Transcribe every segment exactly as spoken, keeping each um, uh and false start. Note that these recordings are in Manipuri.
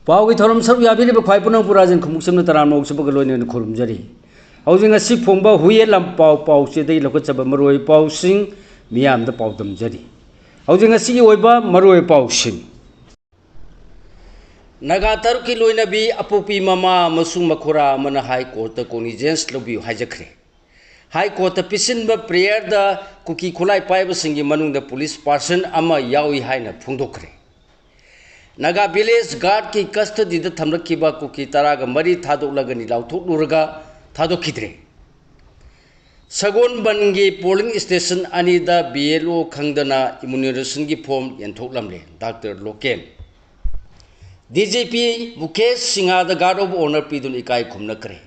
ꯄꯥꯎꯒꯤ ꯊꯧꯔꯝ ꯁꯔꯨꯛ ꯌꯥꯕꯤꯔꯤꯕ ꯈ꯭ꯋꯥꯏ ꯄꯨꯝꯅꯃꯛꯄꯨ ꯔꯥꯖꯦꯟ ꯈꯨꯃꯨꯛꯆꯝꯅ ꯇꯔꯥꯝꯅ ꯑꯣꯛꯆꯕꯒ ꯂꯣꯏꯅꯅ ꯈꯨꯔꯨꯝꯖꯔꯤ꯫ ꯍꯧꯖꯤꯛ ꯉꯁꯤ ꯐꯣꯡꯕ ꯍꯨꯏꯌꯦꯟ ꯂꯥꯟꯄꯥꯎ ꯄꯥꯎꯆꯦꯗꯒꯤ ꯂꯧꯈꯠꯆꯕ ꯃꯔꯨꯑꯣꯏꯕ ꯄꯥꯎꯁꯤꯡ ꯃꯤꯌꯥꯝꯗ ꯄꯥꯎꯗꯝꯖꯔꯤ꯫ ꯍꯧꯖꯤꯛ ꯉꯁꯤꯒꯤ ꯑꯣꯏꯕ ꯃꯔꯨꯑꯣꯏꯕ ꯄꯥꯎꯁꯤꯡ꯫ ꯅꯥꯒꯥ ꯇꯔꯨꯛꯀꯤ ꯂꯣꯏꯅꯕꯤ ꯑꯄꯣꯛꯄꯤ ꯃꯃꯥ ꯑꯃꯁꯨꯡ ꯃꯈꯨꯔꯥ ꯑꯃꯅ ꯍꯥꯏ ꯀꯣꯔꯠꯇ ꯀꯣꯅꯤꯖꯦꯟꯁ ꯂꯧꯕꯤꯌꯨ ꯍꯥꯏꯖꯈ꯭ꯔꯦ꯫ ꯍꯥꯏ ꯀꯣꯔꯠꯇ ꯄꯤꯁꯤꯟꯕ ꯄ꯭ꯔꯦꯌꯔꯗ ꯀꯨꯀꯤ ꯈꯨꯠꯂꯥꯏ ꯄꯥꯏꯕꯁꯤꯡꯒꯤ ꯃꯅꯨꯡꯗ ꯄꯨꯂꯤꯁ ꯄꯥꯔꯁꯟ ꯑꯃ ꯌꯥꯎꯏ ꯍꯥꯏꯅ ꯐꯣꯡꯗꯣꯛꯈ꯭ꯔꯦ꯫ ꯅꯥꯒꯥ ꯚꯤꯂꯦꯖ ꯒꯥꯔꯗꯀꯤ ꯀꯁꯇꯗꯤꯗ ꯊꯝꯂꯛꯈꯤꯕ ꯀꯨꯀꯤ ꯇꯔꯥꯒ ꯃꯔꯤ ꯊꯥꯗꯣꯛꯂꯒꯅꯤ ꯂꯥꯎꯊꯣꯛꯂꯨꯔꯒ ꯊꯥꯗꯣꯛꯈꯤꯗ꯭ꯔꯦ꯫ ꯁꯒꯣꯜꯕꯟꯒꯤ ꯄꯣꯂꯤꯡ ꯁ꯭ꯇꯦꯁꯟ ꯑꯅꯤꯗ ꯕꯤ ꯑꯦꯜ ꯑꯣ ꯈꯪꯗꯅ ꯏꯃꯨꯅꯦꯔꯦꯁꯟꯒꯤ ꯐꯣꯔꯝ ꯌꯦꯟꯊꯣꯛꯂꯝꯂꯦ꯫ Doctor Loken. D G P Mukesh ꯁꯤꯡꯍꯗ ꯒꯥꯔꯗ ꯑꯣꯐ ꯑꯣꯅꯔ ꯄꯤꯗꯨꯅ ꯏꯀꯥꯏ ꯈꯨꯝꯅꯈ꯭ꯔꯦ꯫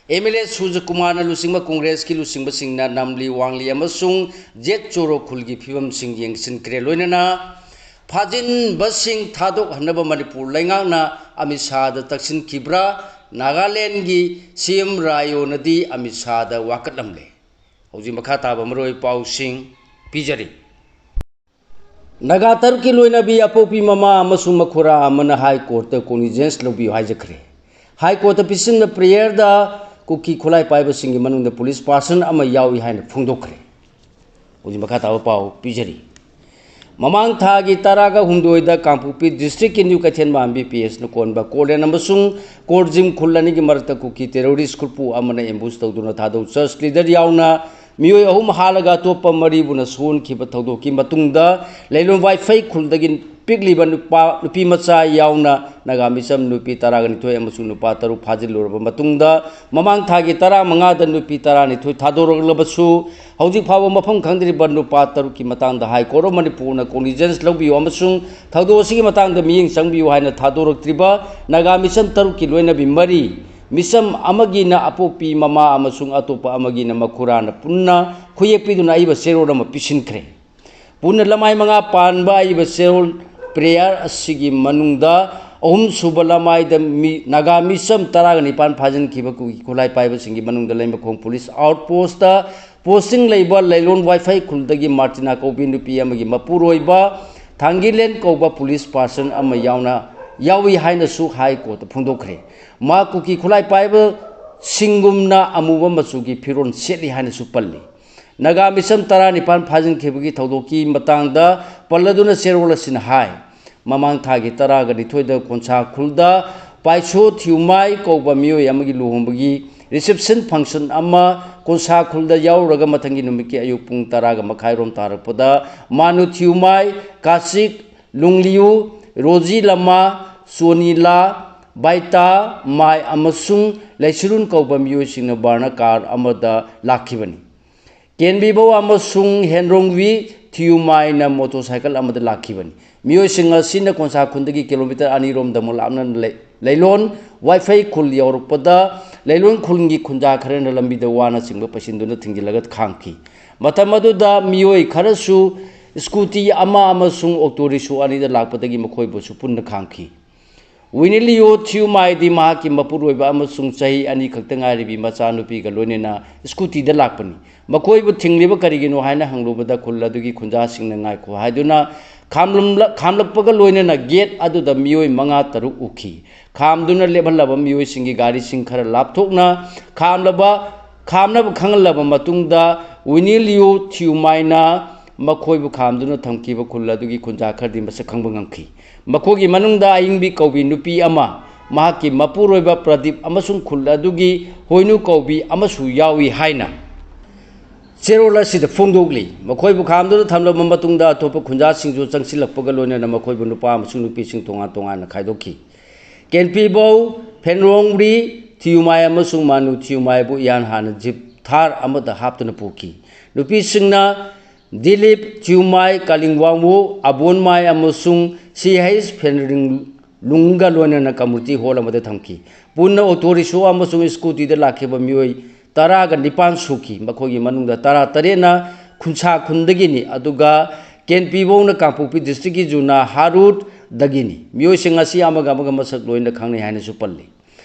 ꯑꯦꯝ ꯑꯦꯜ ꯑꯦ ꯁꯨꯔꯖꯀꯨꯃꯥꯔꯅ ꯂꯨꯆꯤꯡꯕ ꯀꯣꯡꯒ꯭ꯔꯦꯁꯀꯤ ꯂꯨꯆꯤꯡꯕꯁꯤꯡꯅ ꯅꯝꯂꯤ, ꯋꯥꯡꯂꯤ ꯑꯃꯁꯨꯡ ꯖꯦꯠ ꯆꯣꯔꯣ ꯈꯨꯜꯒꯤ ꯐꯤꯕꯝꯁꯤꯡ ꯌꯦꯡꯁꯤꯟꯈ꯭ꯔꯦ꯫ ꯂꯣꯏꯅꯅ ꯐꯥꯖꯤꯟꯕꯁꯤꯡ ꯊꯥꯗꯣꯛꯍꯟꯅꯕ ꯃꯅꯤꯄꯨꯔ ꯂꯩꯉꯥꯛꯅ ꯑꯃꯤꯠ ꯁꯥꯍꯗ ꯇꯛꯁꯤꯟꯈꯤꯕ꯭ꯔꯥ? ꯅꯥꯒꯥꯂꯦꯟꯒꯤ ꯁꯤ ꯑꯦꯝ ꯔꯥꯌꯣꯅꯗꯤ ꯑꯃꯤꯠ ꯁꯥꯍꯗ ꯋꯥꯀꯠꯂꯝꯂꯦ꯫ ꯍꯧꯖꯤꯛ ꯃꯈꯥ ꯇꯥꯕ ꯃꯔꯨꯑꯣꯏꯕ ꯄꯥꯎꯁꯤꯡ ꯄꯤꯖꯔꯤ꯫ ꯅꯥꯒꯥ ꯇꯔꯨꯛꯀꯤ ꯂꯣꯏꯅꯕꯤ ꯑꯄꯣꯛꯄꯤ ꯃꯃꯥ ꯑꯃꯁꯨꯡ ꯃꯈꯨꯔꯥ ꯑꯃꯅ ꯍꯥꯏ ꯀꯣꯔꯠꯇ ꯀꯣꯅꯤꯖꯦꯟꯁ ꯂꯧꯕꯤꯌꯨ ꯍꯥꯏꯖꯈ꯭ꯔꯦ꯫ ꯍꯥꯏ ꯀꯣꯔꯠꯇ ꯄꯤꯁꯤꯟꯕ ꯄ꯭ꯔꯦꯌꯔꯗ ꯀꯨꯀꯤ ꯈꯨꯠꯂꯥꯏ ꯄꯥꯏꯕꯁꯤꯡꯒꯤ ꯃꯅꯨꯡꯗ ꯄꯨꯂꯤꯁ ꯄꯥꯔꯁꯟ ꯑꯃ ꯌꯥꯎꯏ ꯍꯥꯏꯅ ꯐꯣꯡꯗꯣꯛꯈ꯭ꯔꯦ꯫ ꯍꯧꯖꯤꯛ ꯃꯈꯥ ꯇꯥꯕ ꯄꯥꯎ ꯄꯤꯖꯔꯤ꯫ ꯃꯃꯥꯡ ꯊꯥꯒꯤ ꯇꯔꯥꯒ ꯍꯨꯝꯗꯣꯏꯗ ꯀꯥꯡꯄꯣꯛꯄꯤ ꯗꯤꯁꯇ꯭ꯔꯤꯛꯀꯤ ꯅ꯭ꯌꯨ ꯀꯩꯊꯦꯜꯃꯥꯟ ꯕꯤ ꯄꯤ ꯑꯦꯁꯅ ꯀꯣꯟꯕ ꯀꯣꯔꯂꯦꯟ ꯑꯃꯁꯨꯡ ꯀꯣꯔꯖꯤꯝ ꯈꯨꯜ ꯑꯅꯤꯒꯤ ꯃꯔꯛꯇ ꯀꯨꯀꯤ ꯇꯦꯔꯣꯔꯤꯁ ꯒ꯭ꯔꯨꯞꯄꯨ ꯑꯃꯅ ꯑꯦꯝꯕꯨꯁ ꯇꯧꯗꯨꯅ ꯊꯥꯗꯣꯛ ꯆꯔꯆ ꯂꯤꯗꯔ ꯌꯥꯎꯅ ꯃꯤꯑꯣꯏ ꯑꯍꯨꯝ ꯍꯥꯠꯂꯒ ꯑꯇꯣꯞꯄ ꯃꯔꯤꯕꯨꯅ ꯁꯣꯛꯍꯟꯈꯤꯕ ꯊꯧꯗꯣꯛꯀꯤ ꯃꯇꯨꯡꯗ ꯂꯩꯂꯣꯟ ꯋꯥꯏꯐꯩ ꯈꯨꯜꯗꯒꯤ ꯄꯤꯛꯂꯤꯕ ꯅꯨꯄꯥ, ꯅꯨꯄꯤ ꯃꯆꯥ ꯌꯥꯎꯅ ꯅꯥꯒꯥ ꯃꯤꯆꯝ ꯅꯨꯄꯤ ꯇꯔꯥꯒ ꯅꯤꯊꯣꯏ ꯑꯃꯁꯨꯡ ꯅꯨꯄꯥ ꯇꯔꯨꯛ ꯐꯥꯖꯤꯜꯂꯨꯔꯕ ꯃꯇꯨꯡꯗ ꯃꯃꯥꯡ ꯊꯥꯒꯤ ꯇꯔꯥꯃꯉꯥꯗ ꯅꯨꯄꯤ ꯇꯔꯥꯅꯤꯊꯣꯏ ꯊꯥꯗꯣꯔꯛꯂꯕꯁꯨ ꯍꯧꯖꯤꯛ ꯐꯥꯎꯕ ꯃꯐꯝ ꯈꯪꯗ꯭ꯔꯤꯕ ꯅꯨꯄꯥ ꯇꯔꯨꯛꯀꯤ ꯃꯇꯥꯡꯗ ꯍꯥꯏ ꯀꯣꯔꯠ ꯑꯣꯐ ꯃꯅꯤꯄꯨꯔꯅ ꯀꯣꯅꯤꯖꯦꯟꯁ ꯂꯧꯕꯤꯌꯨ ꯑꯃꯁꯨꯡ ꯊꯧꯗꯣꯛ ꯑꯁꯤꯒꯤ ꯃꯇꯥꯡꯗ ꯃꯤꯠꯌꯦꯡ ꯆꯪꯕꯤꯌꯨ ꯍꯥꯏꯅ ꯊꯥꯗꯣꯔꯛꯇ꯭ꯔꯤꯕ ꯅꯥꯒꯥ ꯃꯤꯆꯝ ꯇꯔꯨꯛꯀꯤ ꯂꯣꯏꯅꯕꯤ ꯃꯔꯤ, ꯃꯤꯆꯝ ꯑꯃꯒꯤꯅ ꯑꯄꯣꯛꯄꯤ ꯃꯃꯥ ꯑꯃꯁꯨꯡ ꯑꯇꯣꯞꯄ ꯑꯃꯒꯤꯅ ꯃꯈꯨꯔꯥꯅ ꯄꯨꯟꯅ ꯈꯨꯌꯦꯛ ꯄꯤꯗꯨꯅ ꯑꯏꯕ ꯆꯦꯔꯣꯜ ꯑꯃ ꯄꯤꯁꯤꯟꯈ꯭ꯔꯦ꯫ ꯄꯨꯟꯅ ꯂꯃꯥꯏ ꯃꯉꯥ ꯄꯥꯟꯕ ꯑꯏꯕ ꯆꯦꯔꯣꯜ ꯄ꯭ꯔꯦꯌꯔ ꯑꯁꯤꯒꯤ ꯃꯅꯨꯡꯗ ꯑꯍꯨꯝꯁꯨꯕ ꯂꯃꯥꯏꯗ ꯃꯤ, ꯅꯥꯒꯥ ꯃꯤꯆꯝ ꯇꯔꯥꯒ ꯅꯤꯄꯥꯟ ꯐꯥꯖꯤꯟꯈꯤꯕ ꯀꯨꯀꯤ ꯈꯨꯠꯂꯥꯏ ꯄꯥꯏꯕꯁꯤꯡꯒꯤ ꯃꯅꯨꯡꯗ ꯂꯩꯃꯈꯣꯡ ꯄꯨꯂꯤꯁ ꯑꯥꯎꯠ ꯄꯣꯁꯇ ꯄꯣꯁꯇꯤꯡ ꯂꯩꯕ ꯂꯩꯂꯣꯟ ꯋꯥꯏꯐꯩ ꯈꯨꯜꯗꯒꯤ ꯃꯥꯔꯇꯤꯅꯥ ꯀꯧꯕꯤ ꯅꯨꯄꯤ ꯑꯃꯒꯤ ꯃꯄꯨꯔꯣꯏꯕ ꯊꯥꯡꯒꯤꯂꯦꯟ ꯀꯧꯕ ꯄꯨꯂꯤꯁ ꯄꯥꯔꯁꯟ ꯑꯃ ꯌꯥꯎꯅ ꯌꯥꯎꯏ ꯍꯥꯏꯅꯁꯨ ꯍꯥꯏ ꯀꯣꯔꯠꯇ ꯐꯣꯡꯗꯣꯛꯈ꯭ꯔꯦ꯫ ꯃꯍꯥꯛ ꯀꯨꯀꯤ ꯈꯨꯠꯂꯥꯏ ꯄꯥꯏꯕꯁꯤꯡꯒꯨꯝꯅ ꯑꯃꯨꯕ ꯃꯆꯨꯒꯤ ꯐꯤꯔꯣꯜ ꯁꯦꯠꯂꯤ ꯍꯥꯏꯅꯁꯨ ꯄꯜꯂꯤ꯫ ꯅꯥꯒꯥ ꯃꯤꯁꯟ ꯇꯔꯥꯅꯤꯄꯥꯟ ꯐꯥꯖꯤꯟꯈꯤꯕꯒꯤ ꯊꯧꯗꯣꯛꯀꯤ ꯃꯇꯥꯡꯗ ꯄꯜꯂꯗꯨꯅ ꯆꯦꯔꯣꯜ ꯑꯁꯤꯅ ꯍꯥꯏ, ꯃꯃꯥꯡ ꯊꯥꯒꯤ ꯇꯔꯥꯒ ꯅꯤꯊꯣꯏꯗ ꯀꯣꯟꯁꯥ ꯈꯨꯜꯗ ꯄꯥꯏꯁꯣ ꯊꯤꯌꯨꯃꯥꯏ ꯀꯧꯕ ꯃꯤꯑꯣꯏ ꯑꯃꯒꯤ ꯂꯨꯍꯣꯡꯕꯒꯤ reception function ꯑꯃ ꯀꯣꯟꯁꯥ ꯈꯨꯜꯗ ꯌꯥꯎꯔꯨꯔꯒ ꯃꯊꯪꯒꯤ ꯅꯨꯃꯤꯠꯀꯤ ꯑꯌꯨꯛ ꯄꯨꯡ ꯇꯔꯥꯒ ꯃꯈꯥꯏꯔꯣꯝ ꯇꯥꯔꯛꯄꯗ ꯃꯥꯅꯨ ꯊꯤꯌꯨꯃꯥꯏ, ꯀꯥꯁꯤꯛ ꯂꯨꯡꯂꯤꯌꯨ, ꯔꯣꯖꯤ ꯂꯃꯥ, ꯆꯣꯅꯤ ꯂꯥ, ꯕꯥꯏꯇꯥ ꯃꯥꯏ ꯑꯃꯁꯨꯡ ꯂꯩꯁꯤꯔꯨꯟ ꯀꯧꯕ ꯃꯤꯑꯣꯏꯁꯤꯡꯅ ꯕꯥꯔꯅ ꯀꯥꯔ ꯑꯃꯗ ꯂꯥꯛꯈꯤꯕꯅꯤ꯫ ꯀꯦꯟꯕꯤꯕꯧ ꯑꯃꯁꯨꯡ ꯍꯦꯟꯔꯣꯡꯋꯤ ꯊꯤꯌꯨꯃꯥꯏꯅ ꯃꯣꯇꯣꯔꯁꯥꯏꯀꯜ ꯑꯃꯗ ꯂꯥꯛꯈꯤꯕꯅꯤ꯫ ꯃꯤꯑꯣꯏꯁꯤꯡ ꯑꯁꯤꯅ ꯀꯣꯟꯁꯥ ꯈꯨꯟꯗꯒꯤ ꯀꯤꯂꯣꯃꯤꯇꯔ ꯑꯅꯤꯔꯣꯝꯗ ꯑꯃꯨꯛ ꯂꯥꯞꯅ ꯂꯩ-, ꯂꯩꯂꯣꯟ ꯋꯥꯏꯐꯩ ꯈꯨꯜ ꯌꯧꯔꯛꯄꯗ ꯂꯩꯂꯣꯟ ꯈꯨꯜꯒꯤ ꯈꯨꯟꯖꯥ ꯈꯔꯅ ꯂꯝꯕꯤꯗ ꯋꯥꯅ ꯆꯤꯡꯕ ꯄꯩꯁꯤꯟꯗꯨꯅ ꯊꯤꯡꯖꯤꯜꯂꯒ ꯈꯥꯝꯈꯤ꯫ ꯃꯇꯝ ꯑꯗꯨꯗ ꯃꯤꯑꯣꯏ ꯈꯔꯁꯨ ꯁ꯭ꯀꯨꯇꯤ ꯑꯃ ꯑꯃꯁꯨꯡ ꯑꯣꯛꯇꯣ ꯔꯤꯛꯁꯣ ꯑꯅꯤꯗ ꯂꯥꯛꯄꯗꯒꯤ ꯃꯈꯣꯏꯕꯨꯁꯨ ꯄꯨꯟꯅ ꯈꯥꯝꯈꯤ꯫ ꯋꯤꯅꯤꯂꯤꯌꯣ ꯊꯤꯌꯨꯃꯥꯏꯗꯤ ꯃꯍꯥꯛꯀꯤ ꯃꯄꯨꯔꯣꯏꯕ ꯑꯃꯁꯨꯡ ꯆꯍꯤ ꯑꯅꯤ ꯈꯛꯇ ꯉꯥꯏꯔꯤꯕꯤ ꯃꯆꯥꯅꯨꯄꯤꯒ ꯂꯣꯏꯅꯅ ꯁ꯭ꯀꯨꯇꯤꯗ ꯂꯥꯛꯄꯅꯤ꯫ ꯃꯈꯣꯏꯕꯨ ꯊꯤꯡꯂꯤꯕ ꯀꯔꯤꯒꯤꯅꯣ ꯍꯥꯏꯅ ꯍꯪꯂꯨꯕꯗ ꯈꯨꯜ ꯑꯗꯨꯒꯤ ꯈꯨꯟꯖꯥꯁꯤꯡꯅ ꯉꯥꯏꯈꯣ ꯍꯥꯏꯗꯨꯅ ꯈꯥꯝꯂꯝꯂ-, ꯈꯥꯝꯂꯛꯄꯒ ꯂꯣꯏꯅꯅ ꯒꯦꯠ ꯑꯗꯨꯗ ꯃꯤꯑꯣꯏ ꯃꯉꯥ ꯇꯔꯨꯛ ꯎꯈꯤ꯫ ꯈꯥꯝꯗꯨꯅ ꯂꯦꯞꯍꯜꯂꯕ ꯃꯤꯑꯣꯏꯁꯤꯡꯒꯤ ꯒꯥꯔꯤꯁꯤꯡ ꯈꯔ ꯂꯥꯞꯊꯣꯛꯅ ꯈꯥꯝꯂꯕ, ꯈꯥꯝꯅꯕ ꯈꯪꯍꯜꯂꯕ ꯃꯇꯨꯡꯗ ꯋꯤꯅꯤꯂꯤꯌꯨ ꯊꯤꯌꯨꯃꯥꯏꯅ ꯃꯈꯣꯏꯕꯨ ꯈꯥꯝꯗꯨꯅ ꯊꯝꯈꯤꯕ ꯈꯨꯜ ꯑꯗꯨꯒꯤ ꯈꯨꯟꯖꯥ ꯈꯔꯗꯤ ꯃꯁꯛ ꯈꯪꯕ ꯉꯝꯈꯤ꯫ ꯃꯈꯣꯏꯒꯤ ꯃꯅꯨꯡꯗ ꯑꯏꯪꯕꯤ ꯀꯧꯕꯤ ꯅꯨꯄꯤ ꯑꯃ, ꯃꯍꯥꯛꯀꯤ ꯃꯄꯨꯔꯣꯏꯕ ꯄ꯭ꯔꯗꯤꯞ ꯑꯃꯁꯨꯡ ꯈꯨꯜ ꯑꯗꯨꯒꯤ ꯍꯣꯏꯅꯨ ꯀꯧꯕꯤ ꯑꯃꯁꯨ ꯌꯥꯎꯏ ꯍꯥꯏꯅ ꯆꯦꯔꯣꯜ ꯑꯁꯤꯗ ꯐꯣꯡꯗꯣꯛꯂꯤ꯫ ꯃꯈꯣꯏꯕꯨ ꯈꯥꯝꯗꯨꯅ ꯊꯝꯂꯕ ꯃꯇꯨꯡꯗ ꯑꯇꯣꯞꯄ ꯈꯨꯟꯖꯥꯁꯤꯡꯁꯨ ꯆꯪꯁꯤꯜꯂꯛꯄꯒ ꯂꯣꯏꯅꯅ ꯃꯈꯣꯏꯕꯨ ꯅꯨꯄꯥ ꯑꯃꯁꯨꯡ ꯅꯨꯄꯤꯁꯤꯡ ꯇꯣꯉꯥꯟ ꯇꯣꯉꯥꯟꯅ ꯈꯥꯏꯗꯣꯛꯈꯤ꯫ ꯀꯦꯟꯄꯤꯕꯧ, ꯐꯦꯟꯔꯣꯡꯔꯤ, ꯊꯤꯌꯨꯃꯥꯏ ꯑꯃꯁꯨꯡ ꯃꯥꯅꯨ ꯊꯤꯌꯨꯃꯥꯏꯕꯨ ꯏꯍꯥꯟ ꯍꯥꯟꯅ ꯖꯤꯞ ꯊꯥꯔ ꯑꯃꯗ ꯍꯥꯞꯇꯨꯅ ꯄꯨꯈꯤ꯫ ꯅꯨꯄꯤꯁꯤꯡꯅ ꯗꯤꯂꯤꯞ ꯊꯤꯌꯨꯃꯥꯏ, ꯀꯥꯂꯤꯡꯋꯥꯡꯋꯨ, ꯑꯕꯣꯟꯃꯥꯏ ꯑꯃꯁꯨꯡ ꯁꯤ ꯍꯩꯆ ꯐꯦꯟꯔꯤꯡ ꯂꯨꯡꯒ ꯂꯣꯏꯅꯅ ꯀꯝꯃ꯭ꯌꯨꯅꯤꯇꯤ ꯍꯣꯜ ꯑꯃꯗ ꯊꯝꯈꯤ꯫ ꯄꯨꯟꯅ ꯑꯣꯇꯣ ꯔꯤꯛꯁꯣ ꯑꯃꯁꯨꯡ ꯁ꯭ꯀꯨꯇꯤꯗ ꯂꯥꯛꯈꯤꯕ ꯃꯤꯑꯣꯏ ꯇꯔꯥꯒ ꯅꯤꯄꯥꯟ ꯁꯨꯈꯤ꯫ ꯃꯈꯣꯏꯒꯤ ꯃꯅꯨꯡꯗ ꯇꯔꯥ ꯇꯔꯦꯠꯅ ꯈꯨꯟꯁꯥ ꯈꯨꯟꯗꯒꯤꯅꯤ, ꯑꯗꯨꯒ ꯀꯦꯟꯄꯤꯕꯧꯅ ꯀꯥꯡꯄꯣꯛꯄꯤ ꯗꯤꯁꯇ꯭ꯔꯤꯛꯀꯤ ꯖꯨꯅꯥ ꯍꯥꯔꯨꯠꯗꯒꯤꯅꯤ꯫ ꯃꯤꯑꯣꯏꯁꯤꯡ ꯑꯁꯤ ꯑꯃꯒ ꯑꯃꯒ ꯃꯁꯛ ꯂꯣꯏꯅ ꯈꯪꯅꯩ ꯍꯥꯏꯅꯁꯨ ꯄꯜꯂꯤ꯫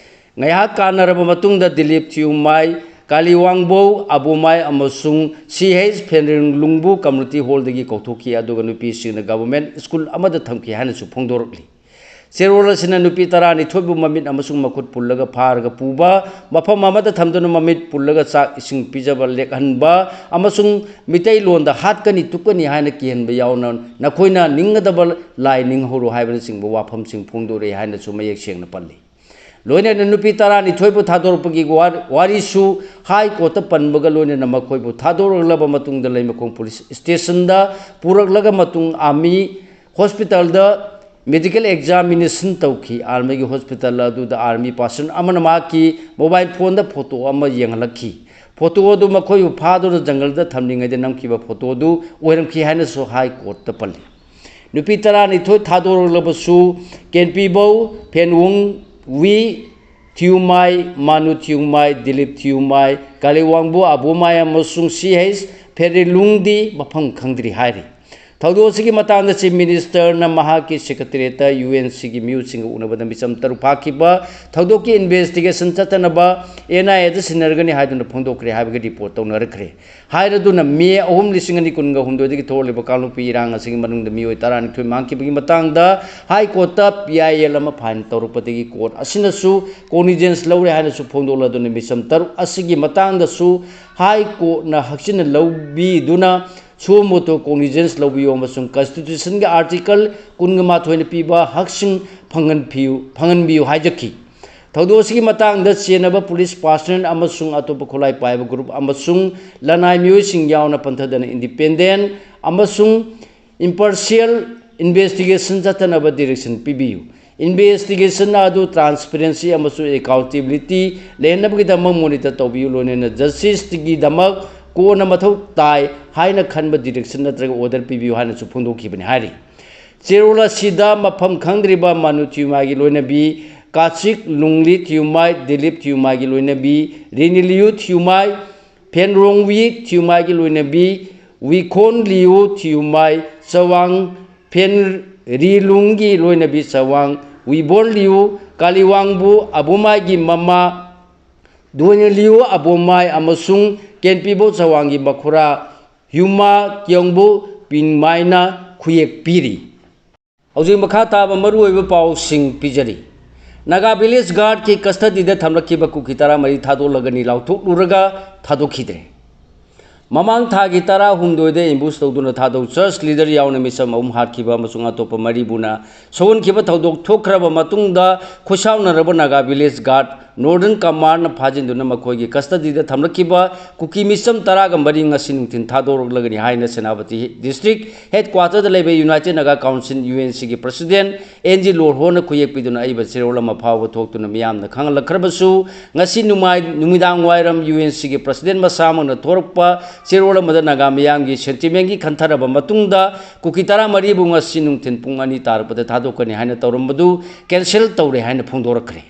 ꯉꯥꯏꯍꯥꯛ ꯀꯥꯟꯅꯔꯕ ꯃꯇꯨꯡꯗ ꯗꯤꯂꯤꯞ ꯊꯤꯌꯨꯃꯥꯏ, ꯀꯥꯂꯤꯋꯥꯡꯕꯧ, ꯑꯕꯨꯃꯥꯏ ꯑꯃꯁꯨꯡ ꯁꯤ ꯍꯩꯆ ꯐꯦꯟꯔꯤꯡ ꯂꯨꯡꯕꯨ ꯀꯝꯃ꯭ꯌꯨꯅꯤꯇꯤ ꯍꯣꯜꯗꯒꯤ ꯀꯧꯊꯣꯛꯈꯤ, ꯑꯗꯨꯒ ꯅꯨꯄꯤꯁꯤꯡꯅ ꯒꯚꯔꯟꯃꯦꯟꯠ ꯁ꯭ꯀꯨꯜ ꯑꯃꯗ ꯊꯝꯈꯤ ꯍꯥꯏꯅꯁꯨ ꯐꯣꯡꯗꯣꯔꯛꯂꯤ꯫ ꯆꯦꯔꯣꯜ ꯑꯁꯤꯅ ꯅꯨꯄꯤ ꯇꯔꯥꯅꯤꯊꯣꯏꯕꯨ ꯃꯃꯤꯠ ꯑꯃꯁꯨꯡ ꯃꯈꯨꯠ ꯄꯨꯜꯂꯒ ꯐꯥꯔꯒ ꯄꯨꯕ, ꯃꯐꯝ ꯑꯃꯗ ꯊꯝꯗꯨꯅ ꯃꯃꯤꯠ ꯄꯨꯜꯂꯒ ꯆꯥꯛ ꯏꯁꯤꯡ ꯄꯤꯖꯕ ꯂꯦꯛꯍꯟꯕ ꯑꯃꯁꯨꯡ ꯃꯤꯇꯩꯂꯣꯟꯗ "ꯍꯥꯠꯀꯅꯤ ꯇꯨꯞꯀꯅꯤ" ꯍꯥꯏꯅ ꯀꯤꯍꯟꯕ ꯌꯥꯎꯅ "ꯅꯈꯣꯏꯅ ꯅꯤꯡꯒꯗꯕ ꯂꯥꯏ ꯅꯤꯡꯍꯧꯔꯣ" ꯍꯥꯏꯕꯅꯆꯤꯡꯕ ꯋꯥꯐꯝꯁꯤꯡ ꯐꯣꯡꯗꯣꯔꯛꯏ ꯍꯥꯏꯅꯁꯨ ꯃꯌꯦꯛ ꯁꯦꯡꯅ ꯄꯜꯂꯤ꯫ ꯂꯣꯏꯅꯅ ꯅꯨꯄꯤ ꯇꯔꯥꯅꯤꯊꯣꯏꯕꯨ ꯊꯥꯗꯣꯔꯛꯄꯒꯤ ꯋꯥ-, ꯋꯥꯔꯤꯁꯨ ꯍꯥꯏ ꯀꯣꯔꯠꯇ ꯄꯟꯕꯒ ꯂꯣꯏꯅꯅ ꯃꯈꯣꯏꯕꯨ ꯊꯥꯗꯣꯔꯛꯂꯕ ꯃꯇꯨꯡꯗ ꯂꯩꯃꯈꯣꯡ ꯄꯨꯂꯤꯁ ꯁ꯭ꯇꯦꯁꯟꯗ ꯄꯨꯔꯛꯂꯒ ꯃꯇꯨꯡ ꯑꯥꯔꯃꯤ ꯍꯣꯁꯄꯤꯇꯥꯜꯗ ꯃꯦꯗꯤꯀꯦꯜ ꯑꯦꯛꯖꯥꯃꯤꯅꯦꯁꯟ ꯇꯧꯈꯤ꯫ ꯑꯥꯔꯃꯤꯒꯤ ꯍꯣꯁꯄꯤꯇꯥꯜ ꯑꯗꯨꯗ ꯑꯥꯔꯃꯤ ꯄꯥꯔꯁꯟ ꯑꯃꯅ ꯃꯍꯥꯛꯀꯤ ꯃꯣꯕꯥꯏꯜ ꯐꯣꯟꯗ ꯐꯣꯇꯣ ꯑꯃ ꯌꯦꯡꯍꯜꯂꯛꯈꯤ꯫ ꯐꯣꯇꯣ ꯑꯗꯨ ꯃꯈꯣꯏꯕꯨ ꯐꯥꯗꯨꯅ ꯖꯪꯒꯜꯗ ꯊꯝꯂꯤꯉꯩꯗ ꯅꯝꯈꯤꯕ ꯐꯣꯇꯣ ꯑꯗꯨ ꯑꯣꯏꯔꯝꯈꯤ ꯍꯥꯏꯅꯁꯨ ꯍꯥꯏ ꯀꯣꯔꯠꯇ ꯄꯜꯂꯤ꯫ ꯅꯨꯄꯤ ꯇꯔꯥꯅꯤꯊꯣꯏ ꯊꯥꯗꯣꯔꯛꯂꯕꯁꯨ ꯀꯦꯟꯄꯤꯕꯧ, ꯐꯦꯟꯋꯨꯡ ꯋꯤ, ꯊꯤꯌꯨꯃꯥꯏ, ꯃꯥꯅꯨ ꯊꯤꯌꯨꯃꯥꯏ, ꯗꯤꯂꯤꯞ ꯊꯤꯌꯨꯃꯥꯏ, ꯀꯥꯂꯤꯋꯥꯡꯕꯨ ꯑꯕꯨꯃꯥꯏ ꯑꯃꯁꯨꯡ ꯁꯤ ꯍꯩꯆ ꯐꯦꯔꯤꯂꯨꯡꯗꯤ ꯃꯐꯝ ꯈꯪꯗ꯭ꯔꯤ ꯍꯥꯏꯔꯤ꯫ ꯊꯧꯗꯣꯛ ꯑꯁꯤꯒꯤ ꯃꯇꯥꯡꯗ ꯆꯤꯐ ꯃꯤꯅꯤꯁꯇꯔꯅ ꯃꯍꯥꯛꯀꯤ ꯁꯦꯀ꯭ꯔꯦꯇꯔꯤꯌꯦꯠꯇ ꯌꯨ ꯑꯦꯟ ꯁꯤꯒꯤ ꯃꯤꯑꯣꯏꯁꯤꯡꯒ ꯎꯅꯕꯗ ꯃꯤꯆꯝ ꯇꯔꯨꯛ ꯐꯥꯈꯤꯕ ꯊꯧꯗꯣꯛꯀꯤ ꯏꯟꯚꯦꯁꯇꯤꯒꯦꯁꯟ ꯆꯠꯊꯅꯕ ꯑꯦꯟ ꯑꯥꯏ ꯑꯦꯗ ꯁꯤꯟꯅꯔꯒꯅꯤ ꯍꯥꯏꯗꯨꯅ ꯐꯣꯡꯗꯣꯛꯈ꯭ꯔꯦ ꯍꯥꯏꯕꯒꯤ ꯔꯤꯄꯣꯔꯠ ꯇꯧꯅꯔꯛꯈ꯭ꯔꯦ꯫ ꯍꯥꯏꯔꯗꯨꯅ ꯃꯦ ꯑꯍꯨꯝ, ꯂꯤꯁꯤꯡ ꯑꯅꯤ ꯀꯨꯟꯒ ꯍꯨꯝꯗꯣꯏꯗꯒꯤ ꯊꯣꯛꯂꯤꯕ ꯀꯥꯡꯂꯨꯞꯀꯤ ꯏꯔꯥꯡ ꯑꯁꯤꯒꯤ ꯃꯅꯨꯡꯗ ꯃꯤꯑꯣꯏ ꯇꯔꯥꯅꯤꯊꯣꯏ ꯃꯥꯡꯈꯤꯕꯒꯤ ꯃꯇꯥꯡꯗ ꯍꯥꯏ ꯀꯣꯔꯠꯇ ꯄꯤ ꯑꯥꯏ ꯑꯦꯜ ꯑꯃ ꯐꯥꯏꯜ ꯇꯧꯔꯛꯄꯗꯒꯤ ꯀꯣꯔꯠ ꯑꯁꯤꯅꯁꯨ ꯀꯣꯒꯅꯤꯖꯦꯟꯁ ꯂꯧꯔꯦ ꯍꯥꯏꯅꯁꯨ ꯐꯣꯡꯗꯣꯛꯂꯗꯨꯅ ꯃꯤꯆꯝ ꯇꯔꯨꯛ ꯑꯁꯤꯒꯤ ꯃꯇꯥꯡꯗꯁꯨ ꯍꯥꯏ ꯀꯣꯔꯠꯅ ꯍꯛꯆꯤꯟꯅ ꯂꯧꯕꯤꯗꯨꯅ suo motu cognizance ꯂꯧꯕꯤꯌꯨ ꯑꯃꯁꯨꯡ ꯀꯟꯁꯇꯤꯇ꯭ꯌꯨꯁꯟꯒꯤ ꯑꯥꯔꯇꯤꯀꯜ ꯀꯨꯟꯒ ꯃꯥꯊꯣꯏꯅ ꯄꯤꯕ ꯍꯛꯁꯤꯡ ꯐꯪꯍꯟꯕꯤꯌꯨ, ꯐꯪꯍꯟꯕꯤꯌꯨ ꯍꯥꯏꯖꯈꯤ꯫ ꯊꯧꯗꯣꯛ ꯑꯁꯤꯒꯤ ꯃꯇꯥꯡꯗ ꯆꯦꯟꯅꯕ ꯄꯨꯂꯤꯁ ꯄꯥꯔꯁꯅꯦꯜ ꯑꯃꯁꯨꯡ ꯑꯇꯣꯞꯄ ꯈꯨꯠꯂꯥꯏ ꯄꯥꯏꯕ ꯒ꯭ꯔꯨꯞ ꯑꯃꯁꯨꯡ ꯂꯅꯥꯏ ꯃꯤꯑꯣꯏꯁꯤꯡ ꯌꯥꯎꯅ ꯄꯟꯊꯗꯅ ꯏꯟꯗꯤꯄꯦꯟꯗꯦꯟ ꯑꯃꯁꯨꯡ ꯏꯝꯄꯥꯔꯁꯤꯌꯦꯜ ꯏꯟꯚꯦꯁꯇꯤꯒꯦꯁꯟ ꯆꯠꯊꯅꯕ ꯗꯤꯔꯦꯛꯁꯟ ꯄꯤꯕꯤꯌꯨ꯫ ꯏꯟꯚꯦꯁꯇꯤꯒꯦꯁꯟ ꯑꯗꯨ ꯇ꯭ꯔꯥꯟꯁꯄꯦꯔꯦꯟꯁꯤ ꯑꯃꯁꯨꯡ ꯑꯦꯀꯥꯎꯟꯇꯦꯕꯤꯂꯤꯇꯤ ꯂꯩꯍꯟꯅꯕꯒꯤꯗꯃꯛ ꯃꯣꯅꯤꯇꯔ ꯇꯧꯕꯤꯌꯨ, ꯂꯣꯏꯅꯅ ꯖꯁꯇꯤꯁꯇꯤꯒꯤꯗꯃꯛ ꯀꯣꯟꯅ ꯃꯊꯧ ꯇꯥꯏ ꯍꯥꯏꯅ ꯈꯟꯕ ꯗꯤꯔꯦꯛꯁꯟ ꯅꯠꯇ꯭ꯔꯒ ꯑꯣꯔꯗꯔ ꯄꯤꯕꯤꯌꯨ ꯍꯥꯏꯅꯁꯨ ꯐꯣꯡꯗꯣꯛꯈꯤꯕꯅꯤ ꯍꯥꯏꯔꯤ꯫ ꯆꯦꯔꯣꯜ ꯑꯁꯤꯗ ꯃꯐꯝ ꯈꯪꯗ꯭ꯔꯤꯕ ꯃꯥꯅꯨ ꯊꯤꯌꯨꯃꯥꯏꯒꯤ ꯂꯣꯏꯅꯕꯤ ꯀꯥꯆꯤꯛ ꯂꯨꯡꯂꯤ ꯊꯤꯌꯨꯃꯥꯏ, ꯗꯤꯂꯤꯞ ꯊꯤꯌꯨꯃꯥꯏꯒꯤ ꯂꯣꯏꯅꯕꯤ ꯔꯤꯅꯤꯂꯤꯌꯨ ꯊꯤꯌꯨꯃꯥꯏ, ꯐꯦꯟꯔꯣꯡꯋꯤ ꯊꯤꯌꯨꯃꯥꯏꯒꯤ ꯂꯣꯏꯅꯕꯤ ꯋꯤꯈꯣꯟ ꯂꯤꯌꯨ ꯊꯤꯌꯨꯃꯥꯏ ꯆꯋꯥꯡ, ꯐꯦꯟ ꯔꯤꯂꯨꯡꯒꯤ ꯂꯣꯏꯅꯕꯤ ꯆꯋꯥꯡ ꯋꯤꯕꯣꯟ ꯂꯤꯌꯨ, ꯀꯥꯂꯤꯋꯥꯡꯕꯨ ꯑꯕꯨꯃꯥꯏꯒꯤ ꯃꯃꯥ ꯗꯨꯋꯦꯟ ꯂꯤꯌꯨ ꯑꯕꯨꯃꯥꯏ ꯑꯃꯁꯨꯡ ꯀꯦꯟꯄꯤꯕꯧ ꯆꯋꯥꯡꯒꯤ ꯃꯈꯨꯔꯥ ꯍ꯭ꯌꯨꯃꯥ ꯀ꯭ꯌꯣꯡꯕꯨ ꯄꯤꯡꯃꯥꯏꯅ ꯈꯨꯌꯦꯛ ꯄꯤꯔꯤ꯫ ꯍꯧꯖꯤꯛ ꯃꯈꯥ ꯇꯥꯕ ꯃꯔꯨꯑꯣꯏꯕ ꯄꯥꯎꯁꯤꯡ ꯄꯤꯖꯔꯤ꯫ ꯅꯥꯒꯥ ꯚꯤꯂꯦꯖ ꯒꯥꯔꯗꯀꯤ ꯀꯁꯇꯗꯤꯗ ꯊꯝꯂꯛꯈꯤꯕ ꯀꯨꯀꯤ ꯇꯔꯥꯃꯔꯤ ꯊꯥꯗꯣꯛꯂꯒꯅꯤ ꯂꯥꯎꯊꯣꯛꯂꯨꯔꯒ ꯊꯥꯗꯣꯛꯈꯤꯗ꯭ꯔꯦ꯫ ꯃꯃꯥꯡ ꯊꯥꯒꯤ ꯇꯔꯥꯍꯨꯝꯗꯣꯏꯗ ꯑꯦꯝꯕꯨꯁ ꯇꯧꯗꯨꯅ ꯊꯥꯗꯣꯛ ꯆꯔꯆ ꯂꯤꯗꯔ ꯌꯥꯎꯅ ꯃꯤꯆꯝ ꯑꯍꯨꯝ ꯍꯥꯠꯈꯤꯕ ꯑꯃꯁꯨꯡ ꯑꯇꯣꯞꯄ ꯃꯔꯤꯕꯨꯅ ꯁꯣꯛꯍꯟꯈꯤꯕ ꯊꯧꯗꯣꯛ ꯊꯣꯛꯈ꯭ꯔꯕ ꯃꯇꯨꯡꯗ, ꯈꯨꯠꯁꯥꯎꯅꯔꯕ ꯅꯥꯒꯥ ꯚꯤꯂꯦꯖ ꯒꯥꯔꯗ ꯅꯣꯔꯗꯔꯟ ꯀꯃꯥꯟꯗꯅ ꯐꯥꯖꯤꯟꯗꯨꯅ ꯃꯈꯣꯏꯒꯤ ꯀꯁꯇꯗꯤꯗ ꯊꯝꯂꯛꯈꯤꯕ ꯀꯨꯀꯤ ꯃꯤꯆꯝ ꯇꯔꯥꯒ ꯃꯔꯤ ꯉꯁꯤ ꯅꯨꯡꯊꯤꯜ ꯊꯥꯗꯣꯔꯛꯂꯒꯅꯤ ꯍꯥꯏꯅ ꯁꯦꯅꯥꯄꯇꯤ ꯗꯤꯁꯇ꯭ꯔꯤꯛ ꯍꯦꯗꯀ꯭ꯋꯥꯇꯔꯗ ꯂꯩꯕ united Naga council, U N ꯁꯤꯒꯤ ꯄ꯭ꯔꯁꯤꯗꯦꯟ ꯑꯦꯟ ꯖꯤ ꯂꯣꯔꯍꯣꯅ ꯈꯨꯌꯦꯛ ꯄꯤꯗꯨꯅ ꯑꯏꯕ ꯆꯦꯔꯣꯜ ꯑꯃ ꯐꯥꯎꯕ ꯊꯣꯛꯇꯨꯅ ꯃꯤꯌꯥꯝꯅ ꯈꯪꯍꯜꯂꯛꯈ꯭ꯔꯕꯁꯨ, ꯉꯁꯤ ꯅꯨꯃꯥꯏ-, ꯅꯨꯃꯤꯗꯥꯡ ꯋꯥꯏꯔꯝ ꯌꯨ ꯑꯦꯟ ꯁꯤꯒꯤ ꯄ꯭ꯔꯁꯤꯗꯦꯟ ꯃꯁꯥꯃꯛꯅ ꯊꯣꯔꯛꯄ ꯆꯦꯔꯣꯜ ꯑꯃꯗ ꯅꯥꯒꯥ ꯃꯤꯌꯥꯝꯒꯤ ꯁꯦꯟꯇꯤꯃꯦꯟꯒꯤ ꯈꯟꯊꯔꯕ ꯃꯇꯨꯡꯗ ꯀꯨꯀꯤ ꯇꯔꯥꯃꯔꯤꯕꯨ ꯉꯁꯤ ꯅꯨꯡꯊꯤꯜ ꯄꯨꯡ ꯑꯅꯤ ꯇꯥꯔꯛꯄꯗ ꯊꯥꯗꯣꯛꯀꯅꯤ ꯍꯥꯏꯅ ꯇꯧꯔꯝꯕꯗꯨ ꯀꯦꯟꯁꯦꯜ ꯇꯧꯔꯦ ꯍꯥꯏꯅ ꯐꯣꯡꯗꯣꯔꯛꯈ꯭ꯔꯦ꯫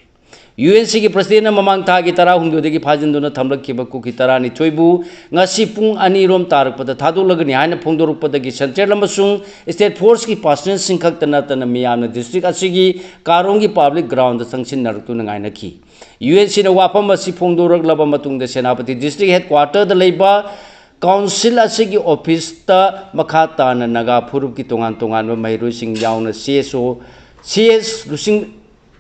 ꯌꯨ ꯑꯦꯟ ꯁꯤꯒꯤ ꯄ꯭ꯔꯁꯤꯗꯦꯟꯅ ꯃꯃꯥꯡ ꯊꯥꯒꯤ ꯇꯔꯥꯍꯨꯝꯗꯣꯏꯗꯒꯤ ꯐꯥꯖꯤꯟꯗꯨꯅ ꯊꯝꯂꯛꯈꯤꯕ ꯀꯨꯀꯤ ꯇꯔꯥꯅꯤꯊꯣꯏꯕꯨ ꯉꯁꯤ ꯄꯨꯡ ꯑꯅꯤꯔꯣꯝ ꯇꯥꯔꯛꯄꯗ ꯊꯥꯗꯣꯛꯂꯒꯅꯤ ꯍꯥꯏꯅ ꯐꯣꯡꯗꯣꯔꯛꯄꯗꯒꯤ ꯁꯦꯟꯇ꯭ꯔꯦꯜ ꯑꯃꯁꯨꯡ ꯁ꯭ꯇꯦꯠ ꯐꯣꯔꯁꯀꯤ ꯄꯥꯔꯁꯅꯦꯜꯁꯤꯡ ꯈꯛꯇ ꯅꯠꯇꯅ ꯃꯤꯌꯥꯝꯅ ꯗꯤꯁꯇ꯭ꯔꯤꯛ ꯑꯁꯤꯒꯤ ꯀꯥꯔꯣꯡꯒꯤ ꯄꯕ꯭ꯂꯤꯛ ꯒ꯭ꯔꯥꯎꯟꯗ ꯆꯪꯁꯤꯟꯅꯔꯛꯇꯨꯅ ꯉꯥꯏꯅꯈꯤ꯫ ꯌꯨ ꯑꯦꯟ ꯁꯤꯅ ꯋꯥꯐꯝ ꯑꯁꯤ ꯐꯣꯡꯗꯣꯔꯛꯂꯕ ꯃꯇꯨꯡꯗ ꯁꯦꯅꯥꯄꯇꯤ ꯗꯤꯁꯇ꯭ꯔꯤꯛ ꯍꯦꯗꯀ꯭ꯋꯥꯇꯔꯗ ꯂꯩꯕ ꯀꯥꯎꯟꯁꯤꯜ ꯑꯁꯤꯒꯤ ꯑꯣꯐꯤꯁꯇ ꯃꯈꯥ ꯇꯥꯅ ꯅꯥꯒꯥ ꯐꯨꯔꯨꯞꯀꯤ ꯇꯣꯉꯥꯟ ꯇꯣꯉꯥꯟꯕ ꯃꯍꯩꯔꯣꯏꯁꯤꯡ ꯌꯥꯎꯅ ꯁꯤ ꯑꯦꯁ ꯑꯣ, ꯁꯤ ꯑꯦꯁ ꯂꯨꯆꯤꯡ-,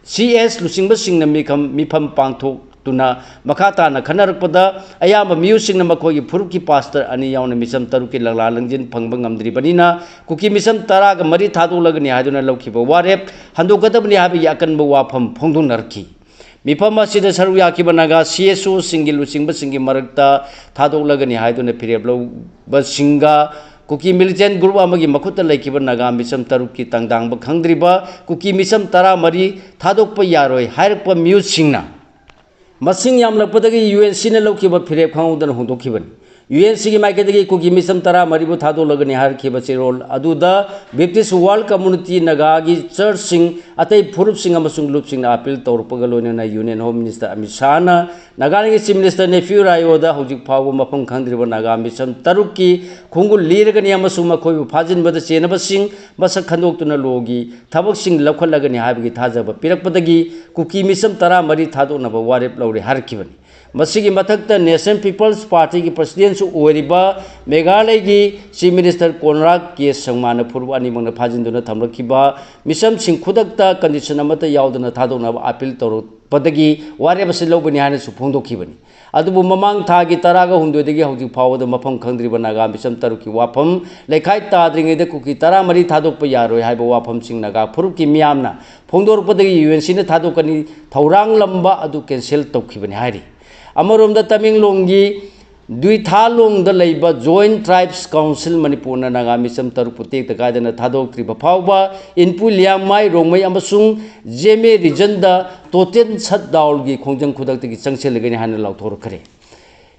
ꯁꯤ ꯑꯦꯁ ꯂꯨꯆꯤꯡꯕꯁꯤꯡꯅ ꯃꯤꯐꯝ, ꯃꯤꯐꯝ ꯄꯥꯡꯊꯣꯛꯇꯨꯅ ꯃꯈꯥ ꯇꯥꯅ ꯈꯟꯅꯔꯛꯄꯗ, ꯑꯌꯥꯝꯕ ꯃꯤꯑꯣꯏꯁꯤꯡꯅ ꯃꯈꯣꯏꯒꯤ ꯐꯨꯔꯨꯞꯀꯤ ꯄꯥꯁꯇꯔ ꯑꯅꯤ ꯌꯥꯎꯅ ꯃꯤꯆꯝ ꯇꯔꯨꯛꯀꯤ ꯂꯪꯂꯥ ꯂꯪꯖꯤꯟ ꯐꯪꯕ ꯉꯝꯗ꯭ꯔꯤꯕꯅꯤꯅ, ꯀꯨꯀꯤ ꯃꯤꯆꯝ ꯇꯔꯥꯒ ꯃꯔꯤ ꯊꯥꯗꯣꯛꯂꯒꯅꯤ ꯍꯥꯏꯗꯨꯅ ꯂꯧꯈꯤꯕ ꯋꯥꯔꯦꯞ ꯍꯟꯗꯣꯛꯀꯗꯕꯅꯤ ꯍꯥꯏꯕꯒꯤ ꯑꯀꯟꯕ ꯋꯥꯐꯝ ꯐꯣꯡꯗꯣꯛꯅꯔꯛꯈꯤ꯫ ꯃꯤꯐꯝ ꯑꯁꯤꯗ ꯁꯔꯨꯛ ꯌꯥꯈꯤꯕ ꯅꯥꯒꯥ ꯁꯤ ꯑꯦꯁ ꯑꯣꯁꯤꯡꯒꯤ ꯂꯨꯆꯤꯡꯕꯁꯤꯡꯒꯤ ꯃꯔꯛꯇ ꯊꯥꯗꯣꯛꯂꯒꯅꯤ ꯍꯥꯏꯗꯨꯅ ꯐꯤꯔꯦꯞ ꯂꯧꯕꯁꯤꯡꯒ ꯀꯨꯀꯤ ꯃꯤꯂꯤꯇꯦꯟ ꯒ꯭ꯔꯨꯞ ꯑꯃꯒꯤ ꯃꯈꯨꯠꯇ ꯂꯩꯈꯤꯕ ꯅꯥꯒꯥ ꯃꯤꯆꯝ ꯇꯔꯨꯛꯀꯤ ꯇꯪꯗꯥꯡꯕ ꯈꯪꯗ꯭ꯔꯤꯕ ꯀꯨꯀꯤ ꯃꯤꯆꯝ ꯇꯔꯥꯃꯔꯤ ꯊꯥꯗꯣꯛꯄ ꯌꯥꯔꯣꯏ ꯍꯥꯏꯔꯛꯄ ꯃꯤꯑꯣꯏꯁꯤꯡꯅ ꯃꯁꯤꯡ ꯌꯥꯝꯂꯛꯄꯗꯒꯤ ꯌꯨ ꯑꯦꯟ ꯁꯤꯅ ꯂꯧꯈꯤꯕ ꯐꯤꯔꯦꯞ ꯈꯪꯍꯧꯗꯅ ꯍꯣꯡꯗꯣꯛꯈꯤꯕꯅꯤ꯫ ꯌꯨ ꯑꯦꯟ ꯁꯤꯒꯤ ꯃꯥꯏꯀꯩꯗꯒꯤ ꯀꯨꯀꯤ ꯃꯤꯆꯝ ꯇꯔꯥꯃꯔꯤꯕꯨ ꯊꯥꯗꯣꯛꯂꯒꯅꯤ ꯍꯥꯏꯔꯛꯈꯤꯕ ꯆꯦꯔꯣꯜ ꯑꯗꯨꯗ ꯕꯦꯞꯇꯤꯁ ꯋꯥꯔꯜ ꯀꯝꯃꯨꯅꯤꯇꯤ, ꯅꯥꯒꯥꯒꯤ ꯆꯔꯆꯁꯤꯡ, ꯑꯇꯩ ꯐꯨꯔꯨꯞꯁꯤꯡ ꯑꯃꯁꯨꯡ ꯂꯨꯞꯁꯤꯡꯅ ꯑꯥꯄꯤꯜ ꯇꯧꯔꯛꯄꯒ ꯂꯣꯏꯅꯅ ꯌꯨꯅꯤꯌꯟ ꯍꯣꯝ ꯃꯤꯅꯤꯁꯇꯔ ꯑꯃꯤꯠ ꯁꯥꯍꯅ ꯅꯥꯒꯥꯂꯦꯟꯒꯤ ꯆꯤꯐ ꯃꯤꯅꯤꯁꯇꯔ ꯅꯦꯐꯤꯌꯨ ꯔꯥꯏꯑꯣꯗ ꯍꯧꯖꯤꯛ ꯐꯥꯎꯕ ꯃꯐꯝ ꯈꯪꯗ꯭ꯔꯤꯕ ꯅꯥꯒꯥ ꯃꯤꯆꯝ ꯇꯔꯨꯛꯀꯤ ꯈꯣꯡꯒꯨꯜ ꯂꯤꯔꯒꯅꯤ ꯑꯃꯁꯨꯡ ꯃꯈꯣꯏꯕꯨ ꯐꯥꯖꯤꯟꯕꯗ ꯆꯦꯟꯅꯕꯁꯤꯡ ꯃꯁꯛ ꯈꯪꯗꯣꯛꯇꯨꯅ ꯂꯣꯒꯤ ꯊꯕꯛꯁꯤꯡ ꯂꯧꯈꯠꯂꯒꯅꯤ ꯍꯥꯏꯕꯒꯤ ꯊꯥꯖꯕ ꯄꯤꯔꯛꯄꯗꯒꯤ ꯀꯨꯀꯤ ꯃꯤꯆꯝ ꯇꯔꯥꯃꯔꯤ ꯊꯥꯗꯣꯛꯅꯕ ꯋꯥꯔꯦꯞ ꯂꯧꯔꯦ ꯍꯥꯏꯔꯛꯈꯤꯕꯅꯤ꯫ ꯃꯁꯤꯒꯤ ꯃꯊꯛꯇ National People's Partyꯒꯤ Presidentꯁꯨ ꯑꯣꯏꯔꯤꯕ ꯃꯦꯘꯥꯂꯌꯒꯤ Chief Minister ꯀꯣꯟꯔꯥꯗ ꯀꯦ ꯁꯪꯃꯥꯅ ꯐꯨꯔꯨꯞ ꯑꯅꯤꯃꯛꯅ ꯐꯥꯖꯤꯟꯗꯨꯅ ꯊꯝꯂꯛꯈꯤꯕ ꯃꯤꯆꯝꯁꯤꯡ ꯈꯨꯗꯛꯇ condition ꯑꯃꯠꯇ ꯌꯥꯎꯗꯅ ꯊꯥꯗꯣꯛꯅꯕ appeal ꯇꯧꯔꯛꯄꯗꯒꯤ ꯋꯥꯔꯦꯞ ꯑꯁꯤ ꯂꯧꯕꯅꯤ ꯍꯥꯏꯅꯁꯨ ꯐꯣꯡꯗꯣꯛꯈꯤꯕꯅꯤ꯫ ꯑꯗꯨꯕꯨ ꯃꯃꯥꯡ ꯊꯥꯒꯤ ꯇꯔꯥꯒ ꯍꯨꯝꯗꯣꯏꯗꯒꯤ ꯍꯧꯖꯤꯛ ꯐꯥꯎꯕꯗ ꯃꯐꯝ ꯈꯪꯗ꯭ꯔꯤꯕ ꯅꯥꯒꯥ ꯃꯤꯆꯝ ꯇꯔꯨꯛꯀꯤ ꯋꯥꯐꯝ ꯂꯩꯈꯥꯏ ꯇꯥꯗ꯭ꯔꯤꯉꯩꯗ ꯀꯨꯀꯤ ꯇꯔꯥꯃꯔꯤ ꯊꯥꯗꯣꯛꯄ ꯌꯥꯔꯣꯏ ꯍꯥꯏꯕ ꯋꯥꯐꯝꯁꯤꯡ ꯅꯥꯒꯥ ꯐꯨꯔꯨꯞꯀꯤ ꯃꯤꯌꯥꯝꯅ ꯐꯣꯡꯗꯣꯔꯛꯄꯗꯒꯤ UNCꯅ ꯊꯥꯗꯣꯛꯀꯅꯤ ꯊꯧꯔꯥꯡꯂꯝꯕ ꯑꯗꯨ cancel ꯇꯧꯈꯤꯕꯅꯤ ꯍꯥꯏꯔꯤ꯫ ꯑꯃꯔꯣꯝꯗ ꯇꯃꯦꯡꯂꯣꯡꯒꯤ ꯗꯨꯏꯊꯥꯂꯣꯡꯗ ꯂꯩꯕ Joint Tribes Council ꯃꯅꯤꯄꯨꯔꯅ ꯅꯥꯒꯥ ꯃꯤꯆꯝ ꯇꯔꯨꯛꯄꯨ ꯇꯦꯛꯇ ꯀꯥꯏꯗꯅ ꯊꯥꯗꯣꯛꯇ꯭ꯔꯤꯕ ꯐꯥꯎꯕ ꯏꯟꯄꯨ, ꯂꯤꯌꯥꯡꯃꯥꯏ, ꯔꯣꯡꯃꯩ ꯑꯃꯁꯨꯡ ꯖꯦꯃꯦ regionꯗ total shutdownꯒꯤ ꯈꯣꯡꯖꯪ ꯈꯨꯗꯛꯇꯒꯤ ꯆꯪꯁꯤꯜꯂꯒꯅꯤ ꯍꯥꯏꯅ ꯂꯥꯎꯊꯣꯔꯛꯈ꯭ꯔꯦ꯫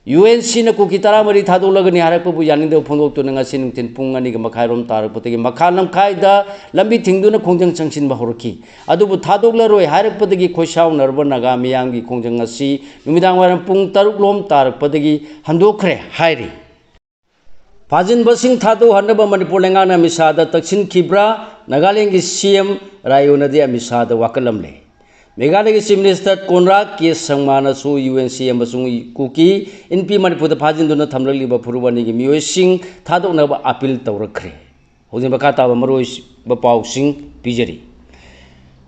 UNCꯅ ꯀꯨꯀꯤ ꯇꯔꯥꯃꯔꯤ ꯊꯥꯗꯣꯛꯂꯒꯅꯤ ꯍꯥꯏꯔꯛꯄꯕꯨ ꯌꯥꯅꯤꯡꯗꯕ ꯐꯣꯡꯗꯣꯛꯇꯨꯅ ꯉꯁꯤ ꯅꯨꯡꯊꯤꯜ ꯄꯨꯡ ꯑꯅꯤꯒ ꯃꯈꯥꯏꯔꯣꯝ ꯇꯥꯔꯛꯄꯗꯒꯤ ꯃꯈꯥ ꯂꯝꯈꯥꯏꯗ ꯂꯝꯕꯤ ꯊꯤꯡꯗꯨꯅ ꯈꯣꯡꯖꯪ ꯆꯪꯁꯤꯟꯕ ꯍꯧꯔꯛꯈꯤ꯫ ꯑꯗꯨꯕꯨ ꯊꯥꯗꯣꯛꯂꯔꯣꯏ ꯍꯥꯏꯔꯛꯄꯗꯒꯤ ꯈꯣꯏꯁꯥꯎꯅꯔꯕ ꯅꯥꯒꯥ ꯃꯤꯌꯥꯝꯒꯤ ꯈꯣꯡꯖꯪ ꯑꯁꯤ ꯅꯨꯃꯤꯗꯥꯡ ꯋꯥꯏꯔꯝ ꯄꯨꯡ ꯇꯔꯨꯛ ꯂꯣꯝ ꯇꯥꯔꯛꯄꯗꯒꯤ ꯍꯟꯗꯣꯛꯈ꯭ꯔꯦ ꯍꯥꯏꯔꯤ꯫ ꯐꯥꯖꯤꯟꯕꯁꯤꯡ ꯊꯥꯗꯣꯛꯍꯟꯅꯕ ꯃꯅꯤꯄꯨꯔ ꯂꯩꯉꯥꯛꯅ Amit ꯁꯥꯍꯗ ꯇꯛꯁꯤꯟꯈꯤꯕ꯭ꯔꯥ? ꯅꯥꯒꯥꯂꯦꯟꯒꯤ CM ꯔꯥꯌꯣꯅꯗꯤ Amit ꯁꯥꯍꯗ ꯋꯥꯀꯠꯂꯝꯂꯦ꯫ ꯃꯦꯘꯥꯂꯌꯒꯤ Chief Minister ꯀꯣꯟꯔꯥꯗ ꯀꯦ ꯁꯪꯃꯥꯅꯁꯨ UNC ꯑꯃꯁꯨꯡ ꯀꯨꯀꯤ ꯏꯟꯄꯤ ꯃꯅꯤꯄꯨꯔꯗ ꯐꯥꯖꯤꯟꯗꯨꯅ ꯊꯝꯂꯛꯂꯤꯕ ꯐꯨꯔꯨꯞ ꯑꯅꯤꯒꯤ ꯃꯤꯑꯣꯏꯁꯤꯡ ꯊꯥꯗꯣꯛꯅꯕ appeal ꯇꯧꯔꯛꯈ꯭ꯔꯦ꯫ ꯍꯧꯖꯤꯛ ꯃꯈꯥ ꯇꯥꯕ ꯃꯔꯨꯑꯣꯏꯕ ꯄꯥꯎꯁꯤꯡ ꯄꯤꯖꯔꯤ꯫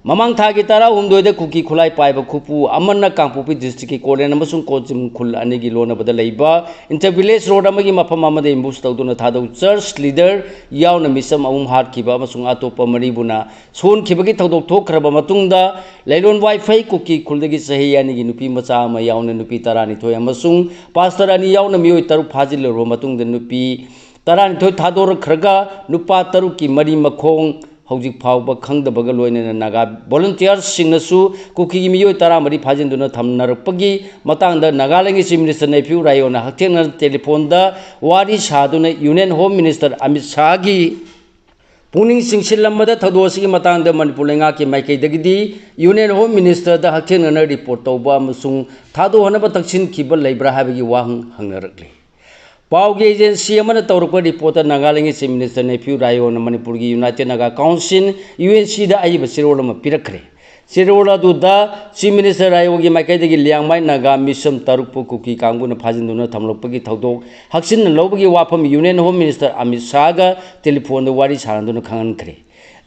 ꯃꯃꯥꯡ ꯊꯥꯒꯤ ꯇꯔꯥꯍꯨꯝꯗꯣꯏꯗ ꯀꯨꯀꯤ ꯈꯨꯠꯂꯥꯏ ꯄꯥꯏꯕ ꯈꯨꯄꯨ ꯑꯃꯅ ꯀꯥꯡꯄꯣꯛꯄꯤ districtꯀꯤ ꯀꯣꯂꯦꯟ ꯑꯃꯁꯨꯡ ꯀꯣꯆꯤꯝ ꯈꯨꯜ ꯑꯅꯤꯒꯤ ꯂꯣꯟꯅꯕꯗ ꯂꯩꯕ inter village road ꯑꯃꯒꯤ ꯃꯐꯝ ꯑꯃꯗ ambush ꯇꯧꯗꯨꯅ ꯊꯥꯗꯣꯛ church leader ꯌꯥꯎꯅ ꯃꯤꯆꯝ ꯑꯍꯨꯝ ꯍꯥꯠꯈꯤꯕ ꯑꯃꯁꯨꯡ ꯑꯇꯣꯞꯄ ꯃꯔꯤꯕꯨꯅ ꯁꯣꯟꯈꯤꯕꯒꯤ ꯊꯧꯗꯣꯛ ꯊꯣꯛꯈ꯭ꯔꯕ ꯃꯇꯨꯡꯗ ꯂꯩꯂꯣꯟ ꯋꯥꯏꯐꯩ ꯀꯨꯀꯤ ꯈꯨꯜꯗꯒꯤ ꯆꯍꯤ ꯑꯅꯤꯒꯤ ꯅꯨꯄꯤ ꯃꯆꯥ ꯑꯃ ꯌꯥꯎꯅ ꯅꯨꯄꯤ ꯇꯔꯥꯅꯤꯊꯣꯏ ꯑꯃꯁꯨꯡ pastor ꯑꯅꯤ ꯌꯥꯎꯅ ꯃꯤꯑꯣꯏ ꯇꯔꯨꯛ ꯐꯥꯖꯤꯜꯂꯨꯔꯕ ꯃꯇꯨꯡꯗ ꯅꯨꯄꯤ ꯇꯔꯥꯅꯤꯊꯣꯏ ꯊꯥꯗꯣꯔꯛꯈ꯭ꯔꯒ ꯅꯨꯄꯥ ꯇꯔꯨꯛꯀꯤ ꯃꯔꯤ ꯃꯈꯣꯡ ꯍꯧꯖꯤꯛ ꯐꯥꯎꯕ ꯈꯪꯗꯕꯒ ꯂꯣꯏꯅꯅ ꯅꯥꯒꯥ volunteersꯁꯤꯡꯅꯁꯨ ꯀꯨꯀꯤꯒꯤ ꯃꯤꯑꯣꯏ ꯇꯔꯥꯃꯔꯤ ꯐꯥꯖꯤꯟꯗꯨꯅ ꯊꯝꯅꯔꯛꯄꯒꯤ ꯃꯇꯥꯡꯗ ꯅꯥꯒꯥꯂꯦꯟꯒꯤ Chief Minister ꯅꯦꯐ꯭ꯌꯨ ꯔꯥꯌꯣꯅ ꯍꯛꯊꯦꯡꯅꯅ ꯇꯦꯂꯤꯐꯣꯟꯗ ꯋꯥꯔꯤ ꯁꯥꯗꯨꯅ Union Home Minister ꯑꯃꯤꯠ ꯁꯥꯍꯒꯤ ꯄꯨꯛꯅꯤꯡ ꯆꯤꯡꯁꯤꯜꯂꯝꯕꯗ ꯊꯧꯗꯣꯛ ꯑꯁꯤꯒꯤ ꯃꯇꯥꯡꯗ ꯃꯅꯤꯄꯨꯔ ꯂꯩꯉꯥꯛꯀꯤ ꯃꯥꯏꯀꯩꯗꯒꯤꯗꯤ Union Home Ministerꯗ ꯍꯛꯊꯦꯡꯅꯅ report ꯇꯧꯕ ꯑꯃꯁꯨꯡ ꯊꯥꯗꯣꯛꯍꯟꯅꯕ ꯇꯛꯁꯤꯟꯈꯤꯕ ꯂꯩꯕ꯭ꯔꯥ ꯍꯥꯏꯕꯒꯤ ꯋꯥꯍꯪ ꯍꯪꯅꯔꯛꯂꯤ꯫ ꯄꯥꯎꯒꯤ agency ꯑꯃꯅ ꯇꯧꯔꯛꯄ reportꯇ ꯅꯥꯒꯥꯂꯦꯟꯒꯤ Chief Minister ꯅꯦꯐ꯭ꯌꯨ ꯔꯥꯌꯣꯅ ꯃꯅꯤꯄꯨꯔꯒꯤ United Naga Council, UNCꯗ ꯑꯏꯕ ꯆꯦꯔꯣꯜ ꯑꯃ ꯄꯤꯔꯛꯈ꯭ꯔꯦ꯫ ꯆꯦꯔꯣꯜ ꯑꯗꯨꯗ Chief Minister ꯔꯥꯏꯑꯣꯒꯤ ꯃꯥꯏꯀꯩꯗꯒꯤ ꯂꯤꯌꯥꯡꯃꯥꯏ ꯅꯥꯒꯥ ꯃꯤꯁꯝ ꯇꯔꯨꯛꯄꯨ ꯀꯨꯀꯤ ꯀꯥꯡꯕꯨꯅ ꯐꯥꯖꯤꯟꯗꯨꯅ ꯊꯝꯂꯛꯄꯒꯤ ꯊꯧꯗꯣꯛ ꯍꯛꯆꯤꯟꯅ ꯂꯧꯕꯒꯤ ꯋꯥꯐꯝ Union Home Minister ꯑꯃꯤꯠ ꯁꯥꯍꯒ ꯇꯦꯂꯤꯐꯣꯟꯗ ꯋꯥꯔꯤ ꯁꯥꯅꯗꯨꯅ ꯈꯪꯍꯟꯈ꯭ꯔꯦ꯫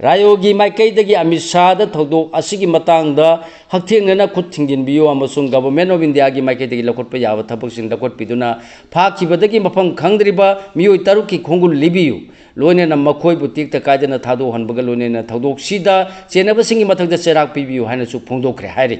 ꯔꯥꯏꯑꯣꯒꯤ ꯃꯥꯏꯀꯩꯗꯒꯤ ꯑꯃꯤꯠ ꯁꯥꯍꯗ ꯊꯧꯗꯣꯛ ꯑꯁꯤꯒꯤ ꯃꯇꯥꯡꯗ ꯍꯛꯊꯦꯡꯅꯅ ꯈꯨꯠ ꯊꯤꯡꯖꯤꯟꯕꯤꯌꯨ ꯑꯃꯁꯨꯡ Government of Indiaꯒꯤ ꯃꯥꯏꯀꯩꯗꯒꯤ ꯂꯧꯈꯠꯄ ꯌꯥꯕ ꯊꯕꯛꯁꯤꯡ ꯂꯧꯈꯠꯄꯤꯗꯨꯅ ꯐꯥꯈꯤꯕꯗꯒꯤ ꯃꯐꯝ ꯈꯪꯗ꯭ꯔꯤꯕ ꯃꯤꯑꯣꯏ ꯇꯔꯨꯛꯀꯤ ꯈꯣꯡꯒꯨꯜ ꯂꯤꯕꯤꯌꯨ, ꯂꯣꯏꯅꯅ ꯃꯈꯣꯏꯕꯨ ꯇꯦꯛꯇ ꯀꯥꯏꯗꯅ ꯊꯥꯗꯣꯛꯍꯟꯕꯒ ꯂꯣꯏꯅꯅ ꯊꯧꯗꯣꯛꯁꯤꯗ ꯆꯦꯟꯅꯕꯁꯤꯡꯒꯤ ꯃꯊꯛꯇ ꯆꯩꯔꯥꯛ ꯄꯤꯕꯤꯌꯨ ꯍꯥꯏꯅꯁꯨ ꯐꯣꯡꯗꯣꯛꯈ꯭ꯔꯦ ꯍꯥꯏꯔꯤ꯫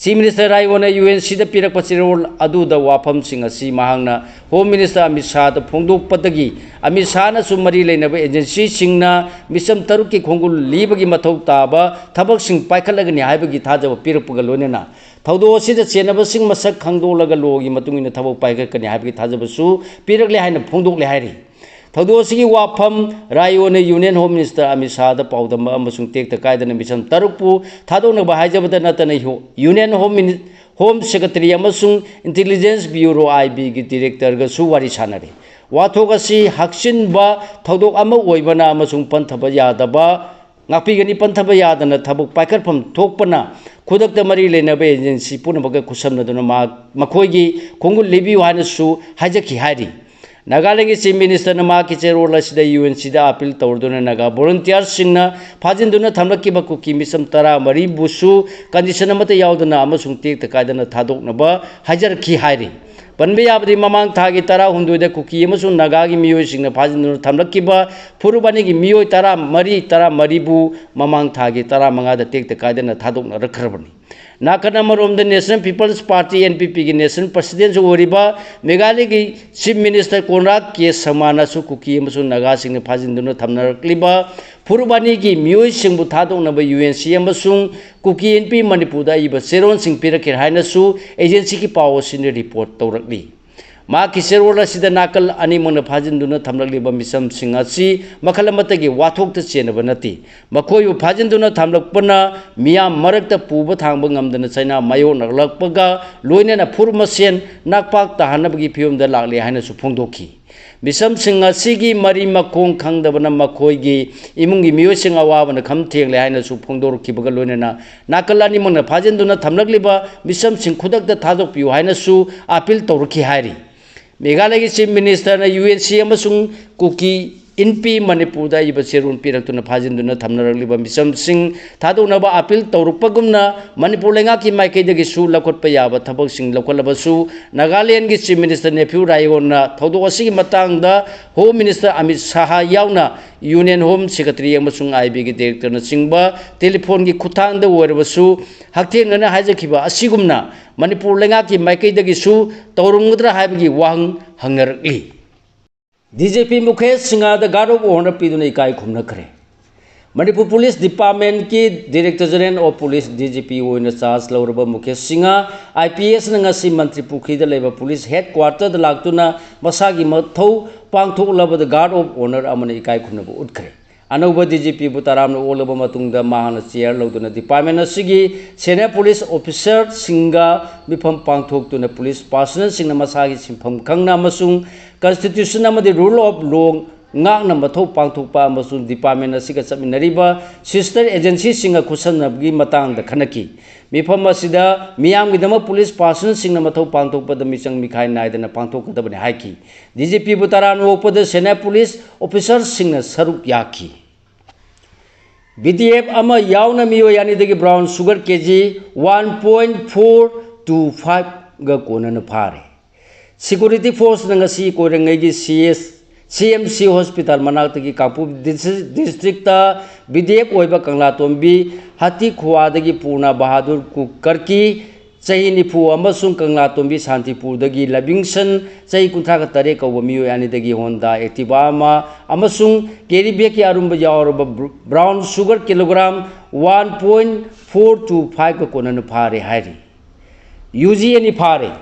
Chief Minister ꯔꯥꯏꯑꯣꯅ UNCꯗ ꯄꯤꯔꯛꯄ ꯆꯦꯔꯣꯜ ꯑꯗꯨꯗ ꯋꯥꯐꯝꯁꯤꯡ ꯑꯁꯤ ꯃꯍꯥꯛꯅ Home Minister ꯑꯃꯤꯠ ꯁꯥꯍꯗ ꯐꯣꯡꯗꯣꯛꯄꯗꯒꯤ ꯑꯃꯤꯠ ꯁꯥꯍꯅꯁꯨ ꯃꯔꯤ ꯂꯩꯅꯕ agencyꯁꯤꯡꯅ ꯃꯤꯁꯝ ꯇꯔꯨꯛꯀꯤ ꯈꯣꯡꯒꯨꯜ ꯂꯤꯕꯒꯤ ꯃꯊꯧ ꯇꯥꯕ ꯊꯕꯛꯁꯤꯡ ꯄꯥꯏꯈꯠꯂꯒꯅꯤ ꯍꯥꯏꯕꯒꯤ ꯊꯥꯖꯕ ꯄꯤꯔꯛꯄꯒ ꯂꯣꯏꯅꯅ ꯊꯧꯗꯣꯛ ꯑꯁꯤꯗ ꯆꯦꯟꯅꯕꯁꯤꯡ ꯃꯁꯛ ꯈꯪꯗꯣꯛꯂꯒ lawꯒꯤ ꯃꯇꯨꯡ ꯏꯟꯅ ꯊꯕꯛ ꯄꯥꯏꯈꯠꯀꯅꯤ ꯍꯥꯏꯕꯒꯤ ꯊꯥꯖꯕꯁꯨ ꯄꯤꯔꯛꯂꯦ ꯍꯥꯏꯅ ꯐꯣꯡꯗꯣꯛꯂꯦ ꯍꯥꯏꯔꯤ꯫ ꯊꯧꯗꯣꯛ ꯑꯁꯤꯒꯤ ꯋꯥꯐꯝ ꯔꯥꯏꯑꯣꯅ Union Home Minister ꯑꯃꯤꯠ ꯁꯥꯍꯗ ꯄꯥꯎꯗꯝꯕ ꯑꯃꯁꯨꯡ ꯇꯦꯛꯇ ꯀꯥꯏꯗꯅ ꯃꯤꯁꯝ ꯇꯔꯨꯛꯄꯨ ꯊꯥꯗꯣꯛꯅꯕ ꯍꯥꯏꯖꯕꯗ ꯅꯠꯇꯅ Union Home Mini-, Home Secretary ꯑꯃꯁꯨꯡ Intelligence Bureau IBꯒꯤ Directorꯒꯁꯨ ꯋꯥꯔꯤ ꯁꯥꯅꯔꯤ꯫ ꯋꯥꯊꯣꯛ ꯑꯁꯤ ꯍꯛꯆꯤꯟꯕ ꯊꯧꯗꯣꯛ ꯑꯃ ꯑꯣꯏꯕꯅ ꯑꯃꯁꯨꯡ ꯄꯟꯊꯕ ꯌꯥꯗꯕ ꯉꯥꯛꯄꯤꯒꯅꯤ꯫ ꯄꯟꯊꯕ ꯌꯥꯗꯅ ꯊꯕꯛ ꯄꯥꯏꯈꯠꯐꯝ ꯊꯣꯛꯄꯅ ꯈꯨꯗꯛꯇ ꯃꯔꯤ ꯂꯩꯅꯕ agency ꯄꯨꯝꯅꯃꯛꯀ ꯈꯨꯠꯁꯝꯅꯗꯨꯅ ꯃꯍꯥꯛ, ꯃꯈꯣꯏꯒꯤ ꯈꯣꯡꯒꯨꯜ ꯂꯤꯕꯤꯌꯨ ꯍꯥꯏꯅꯁꯨ ꯍꯥꯏꯖꯈꯤ ꯍꯥꯏꯔꯤ꯫ ꯅꯥꯒꯥꯂꯦꯟꯒꯤ Chief Ministerꯅ ꯃꯍꯥꯛꯀꯤ ꯆꯦꯔꯣꯜ ꯑꯁꯤꯗ UNCꯗ appeal ꯇꯧꯔꯗꯨꯅ ꯅꯥꯒꯥ volunteerꯁꯤꯡꯅ ꯐꯥꯖꯤꯟꯗꯨꯅ ꯊꯝꯂꯛꯈꯤꯕ ꯀꯨꯀꯤ ꯃꯤꯁꯝ ꯇꯔꯥꯃꯔꯤꯕꯨꯁꯨ condition ꯑꯃꯠꯇ ꯌꯥꯎꯗꯅ ꯑꯃꯁꯨꯡ ꯇꯦꯛꯇ ꯀꯥꯏꯗꯅ ꯊꯥꯗꯣꯛꯅꯕ ꯍꯥꯏꯖꯔꯛꯈꯤ ꯍꯥꯏꯔꯤ꯫ ꯄꯟꯕ ꯌꯥꯕꯗꯤ ꯃꯃꯥꯡ ꯊꯥꯒꯤ ꯇꯔꯥꯍꯨꯝꯗꯣꯏꯗ ꯀꯨꯀꯤ ꯑꯃꯁꯨꯡ ꯅꯥꯒꯥꯒꯤ ꯃꯤꯑꯣꯏꯁꯤꯡꯅ ꯐꯥꯖꯤꯟꯗꯨꯅ ꯊꯝꯂꯛꯈꯤꯕ ꯐꯨꯔꯨꯞ ꯑꯅꯤꯒꯤ ꯃꯤꯑꯣꯏ ꯇꯔꯥꯃꯔꯤ, ꯇꯔꯥꯃꯔꯤꯕꯨ ꯃꯃꯥꯡ ꯊꯥꯒꯤ ꯇꯔꯥꯃꯉꯥꯗ ꯇꯦꯛꯇ ꯀꯥꯏꯗꯅ ꯊꯥꯗꯣꯛꯅꯔꯛꯈ꯭ꯔꯕꯅꯤ꯫ ꯅꯥꯀꯟ ꯑꯃꯔꯣꯝꯗ National People's Party, NPPꯒꯤ National Presidentꯁꯨ ꯑꯣꯏꯔꯤꯕ ꯃꯦꯘꯥꯂꯌꯒꯤ Chief Minister Conrad K ꯁꯪꯃꯥꯅꯁꯨ ꯀꯨꯀꯤ ꯑꯃꯁꯨꯡ ꯅꯥꯒꯥꯁꯤꯡꯅ ꯐꯥꯖꯤꯟꯗꯨꯅ ꯊꯝꯅꯔꯛꯂꯤꯕ ꯐꯨꯔꯨꯞ ꯑꯅꯤꯒꯤ ꯃꯤꯑꯣꯏꯁꯤꯡꯕꯨ ꯊꯥꯗꯣꯛꯅꯕ UNC ꯑꯃꯁꯨꯡ ꯀꯨꯀꯤ ꯏꯟꯄꯤ ꯃꯅꯤꯄꯨꯔꯗ ꯑꯏꯕ ꯆꯦꯔꯣꯜꯁꯤꯡ ꯄꯤꯔꯛꯈꯤ ꯍꯥꯏꯅꯁꯨ agencyꯒꯤ ꯄꯥꯎ ꯑꯁꯤꯅ report ꯇꯧꯔꯛꯂꯤ꯫ ꯃꯍꯥꯛꯀꯤ ꯆꯦꯔꯣꯜ ꯑꯁꯤꯗ ꯅꯥꯀꯜ ꯑꯅꯤꯃꯛꯅ ꯐꯥꯖꯤꯟꯗꯨꯅ ꯊꯝꯂꯛꯂꯤꯕ ꯃꯤꯁꯝꯁꯤꯡ ꯑꯁꯤ ꯃꯈꯜ ꯑꯃꯠꯇꯒꯤ ꯋꯥꯊꯣꯛꯇ ꯆꯦꯟꯅꯕ ꯅꯠꯇꯦ꯫ ꯃꯈꯣꯏꯕꯨ ꯐꯥꯖꯤꯟꯗꯨꯅ ꯊꯝꯂꯛꯄꯅ ꯃꯤꯌꯥꯝ ꯃꯔꯛꯇ ꯄꯨꯕ ꯊꯥꯡꯕ ꯉꯝꯗꯅ ꯆꯩꯅꯥ ꯃꯥꯌꯣꯛꯅꯔꯛꯄꯒ ꯂꯣꯏꯅꯅ ꯐꯨꯔꯨꯞ ꯃꯁꯦꯟ ꯅꯥꯛꯄꯥꯛ ꯇꯥꯍꯟꯅꯕꯒꯤ ꯐꯤꯕꯝꯗ ꯂꯥꯛꯂꯦ ꯍꯥꯏꯅꯁꯨ ꯐꯣꯡꯗꯣꯛꯈꯤ꯫ ꯃꯤꯁꯝꯁꯤꯡ ꯑꯁꯤꯒꯤ ꯃꯔꯤ ꯃꯈꯣꯡ ꯈꯪꯗꯕꯅ ꯃꯈꯣꯏꯒꯤ ꯏꯃꯨꯡꯒꯤ ꯃꯤꯑꯣꯏꯁꯤꯡ ꯑꯋꯥꯕꯅ ꯈꯝ ꯊꯦꯡꯂꯦ ꯍꯥꯏꯅꯁꯨ ꯐꯣꯡꯗꯣꯔꯛꯈꯤꯕꯒ ꯂꯣꯏꯅꯅ ꯅꯥꯀꯜ ꯑꯅꯤꯃꯛꯅ ꯐꯥꯖꯤꯟꯗꯨꯅ ꯊꯝꯂꯛꯂꯤꯕ ꯃꯤꯁꯝꯁꯤꯡ ꯈꯨꯗꯛꯇ ꯊꯥꯗꯣꯛꯄꯤꯌꯨ ꯍꯥꯏꯅꯁꯨ ꯑꯥꯄꯤꯜ ꯇꯧꯔꯛꯈꯤ ꯍꯥꯏꯔꯤ꯫ ꯃꯦꯘꯥꯂꯌꯒꯤ Chief Minister ꯅ ꯌꯨ ꯑꯦꯟ ꯁꯤ ꯑꯃꯁꯨꯡ ꯀꯨꯀꯤ ꯏꯟꯄꯤ ꯃꯅꯤꯄꯨꯔꯗ ꯑꯏꯕ ꯆꯦꯔꯣꯜ ꯄꯤꯔꯛꯇꯨꯅ ꯐꯥꯖꯤꯟꯗꯨꯅ ꯊꯝꯅꯔꯛꯂꯤꯕ ꯃꯤꯆꯝꯁꯤꯡ ꯊꯥꯗꯣꯛꯅꯕ ꯑꯥꯄꯤꯜ ꯇꯧꯔꯛꯄꯒꯨꯝꯅ, ꯃꯅꯤꯄꯨꯔ ꯂꯩꯉꯥꯛꯀꯤ ꯃꯥꯏꯀꯩꯗꯒꯤꯁꯨ ꯂꯧꯈꯠꯄ ꯌꯥꯕ ꯊꯕꯛꯁꯤꯡ ꯂꯧꯈꯠꯂꯕꯁꯨ, ꯅꯥꯒꯥꯂꯦꯟꯒꯤ Chief Minister ꯅꯦꯐꯤꯌꯨ ꯔꯥꯏꯑꯣꯟꯅ ꯊꯧꯗꯣꯛ ꯑꯁꯤꯒꯤ ꯃꯇꯥꯡꯗ Home Minister ꯑꯃꯤꯠ ꯁꯥꯍ ꯌꯥꯎꯅ Union Home Secretary ꯑꯃꯁꯨꯡ ꯑꯥꯏ ꯕꯤꯒꯤ Director ꯅꯆꯤꯡꯕ ꯇꯦꯂꯤꯐꯣꯟꯒꯤ ꯈꯨꯠꯊꯥꯡꯗ ꯑꯣꯏꯔꯕꯁꯨ ꯍꯛꯊꯦꯡꯅꯅ ꯍꯥꯏꯖꯈꯤꯕ ꯑꯁꯤꯒꯨꯝꯅ, ꯃꯅꯤꯄꯨꯔ ꯂꯩꯉꯥꯛꯀꯤ ꯃꯥꯏꯀꯩꯗꯒꯤꯁꯨ ꯇꯧꯔꯝꯒꯗ꯭ꯔꯥ ꯍꯥꯏꯕꯒꯤ ꯋꯥꯍꯪ ꯍꯪꯅꯔꯛꯂꯤ꯫ ꯗꯤ ꯖꯤ ꯄꯤ ꯃꯨꯀꯦꯁ ꯁꯤꯡꯍꯗ Guard of Honour ꯄꯤꯗꯨꯅ ꯏꯀꯥꯏ ꯈꯨꯝꯅꯈ꯭ꯔꯦ꯫ ꯃꯅꯤꯄꯨꯔ Police Department ꯀꯤ Director General of Police, D G P, ꯑꯣꯏꯅ charge ꯂꯧꯔꯕ Mukesh Singh I P ꯑꯦꯁꯅ ꯉꯁꯤ ꯃꯟꯇ꯭ꯔꯤ ꯄꯨꯈ꯭ꯔꯤꯗ ꯂꯩꯕ police headquarter ꯗ ꯂꯥꯛꯇꯨꯅ ꯃꯁꯥꯒꯤ ꯃꯊꯧ ꯄꯥꯡꯊꯣꯛꯂꯕꯗ Guard of Honour ꯑꯃꯅ ꯏꯀꯥꯏ ꯈꯨꯝꯅꯕ ꯎꯠꯈ꯭ꯔꯦ꯫ ꯑꯅꯧꯕ ꯗꯤ ꯖꯤ ꯄꯤ ꯕꯨ ꯇꯔꯥꯝꯅ ꯑꯣꯛꯂꯕ ꯃꯇꯨꯡꯗ ꯃꯍꯥꯛꯅ chair ꯂꯧꯗꯨꯅ department ꯑꯁꯤꯒꯤ senior police officer ꯁꯤꯡꯒ ꯃꯤꯐꯝ ꯄꯥꯡꯊꯣꯛꯇꯨꯅ police personnel ꯁꯤꯡꯅ ꯃꯁꯥꯒꯤ ꯁꯤꯟꯐꯝ ꯈꯪꯅ ꯑꯃꯁꯨꯡ constitution ꯑꯃꯗꯤ rule of law ꯉꯥꯛꯅ ꯃꯊꯧ ꯄꯥꯡꯊꯣꯛꯄ ꯑꯃꯁꯨꯡ department ꯑꯁꯤꯒ ꯆꯠꯃꯤꯟꯅꯔꯤꯕ sister agency ꯁꯤꯡꯒ ꯈꯨꯠꯁꯝꯅꯕꯒꯤ ꯃꯇꯥꯡꯗ ꯈꯟꯅꯈꯤ꯫ ꯃꯤꯐꯝ ꯑꯁꯤꯗ ꯃꯤꯌꯥꯝꯒꯤꯗꯃꯛ police personnel ꯁꯤꯡꯅ ꯃꯊꯧ ꯄꯥꯡꯊꯣꯛꯄꯗ ꯃꯤꯆꯪ ꯃꯤꯈꯥꯏ ꯅꯥꯏꯗꯅ ꯄꯥꯡꯊꯣꯛꯀꯗꯕꯅꯤ ꯍꯥꯏꯈꯤ꯫ ꯗꯤ ꯖꯤ ꯄꯤ ꯕꯨ ꯇꯔꯥꯝꯅ ꯑꯣꯛꯄꯗ senior police officer ꯁꯤꯡꯅ ꯁꯔꯨꯛ ꯌꯥꯈꯤ꯫ ꯕꯤ ꯗꯤ ꯑꯦꯐ ꯑꯃ ꯌꯥꯎꯅ ꯃꯤꯑꯣꯏ ꯑꯅꯤꯗꯒꯤ brown sugar ꯀꯦ G one point four two five ꯒ ꯀꯣꯟꯅꯅ ꯐꯥꯔꯦ꯫ Security force ꯅ ꯉꯁꯤ ꯀꯣꯏꯔꯦꯡꯒꯩꯒꯤ ꯁꯤ ꯑꯦꯁ, ꯁꯤ ꯑꯦꯝ ꯁꯤ hospital ꯃꯅꯥꯛꯇꯒꯤ ꯀꯥꯡꯄꯣꯛꯄꯤ district, district ꯇ ꯕꯤ ꯗꯤ ꯑꯦꯐ ꯑꯣꯏꯕ ꯀꯪꯂꯥꯇꯣꯝꯕꯤ ꯍꯇꯤꯈꯨꯋꯥꯗꯒꯤ ꯄꯨꯔꯅ ꯕꯍꯥꯗꯨꯔ ꯀꯨ-, ꯀꯔꯀꯤ ꯆꯍꯤ ꯅꯤꯐꯨ ꯑꯃꯁꯨꯡ ꯀꯪꯂꯥꯇꯣꯝꯕꯤ ꯁꯥꯟꯇꯤꯄꯨꯔꯗꯒꯤ ꯂꯕꯤꯡꯁꯟ ꯆꯍꯤ ꯀꯨꯟꯊ꯭ꯔꯥꯒ ꯇꯔꯦꯠ ꯀꯧꯕ ꯃꯤꯑꯣꯏ ꯑꯅꯤꯗꯒꯤ Honda Activa ꯑꯃ ꯑꯃꯁꯨꯡ carry bag ꯀꯤ ꯑꯔꯨꯝꯕ ꯌꯥꯎꯔꯕ br-, brown sugar kilogram one point four two five ꯒ ꯀꯣꯟꯅꯅ ꯐꯥꯔꯦ ꯍꯥꯏꯔꯤ꯫ ꯌꯨ ꯖꯤ ꯑꯅꯤ ꯐꯥꯔꯦ꯫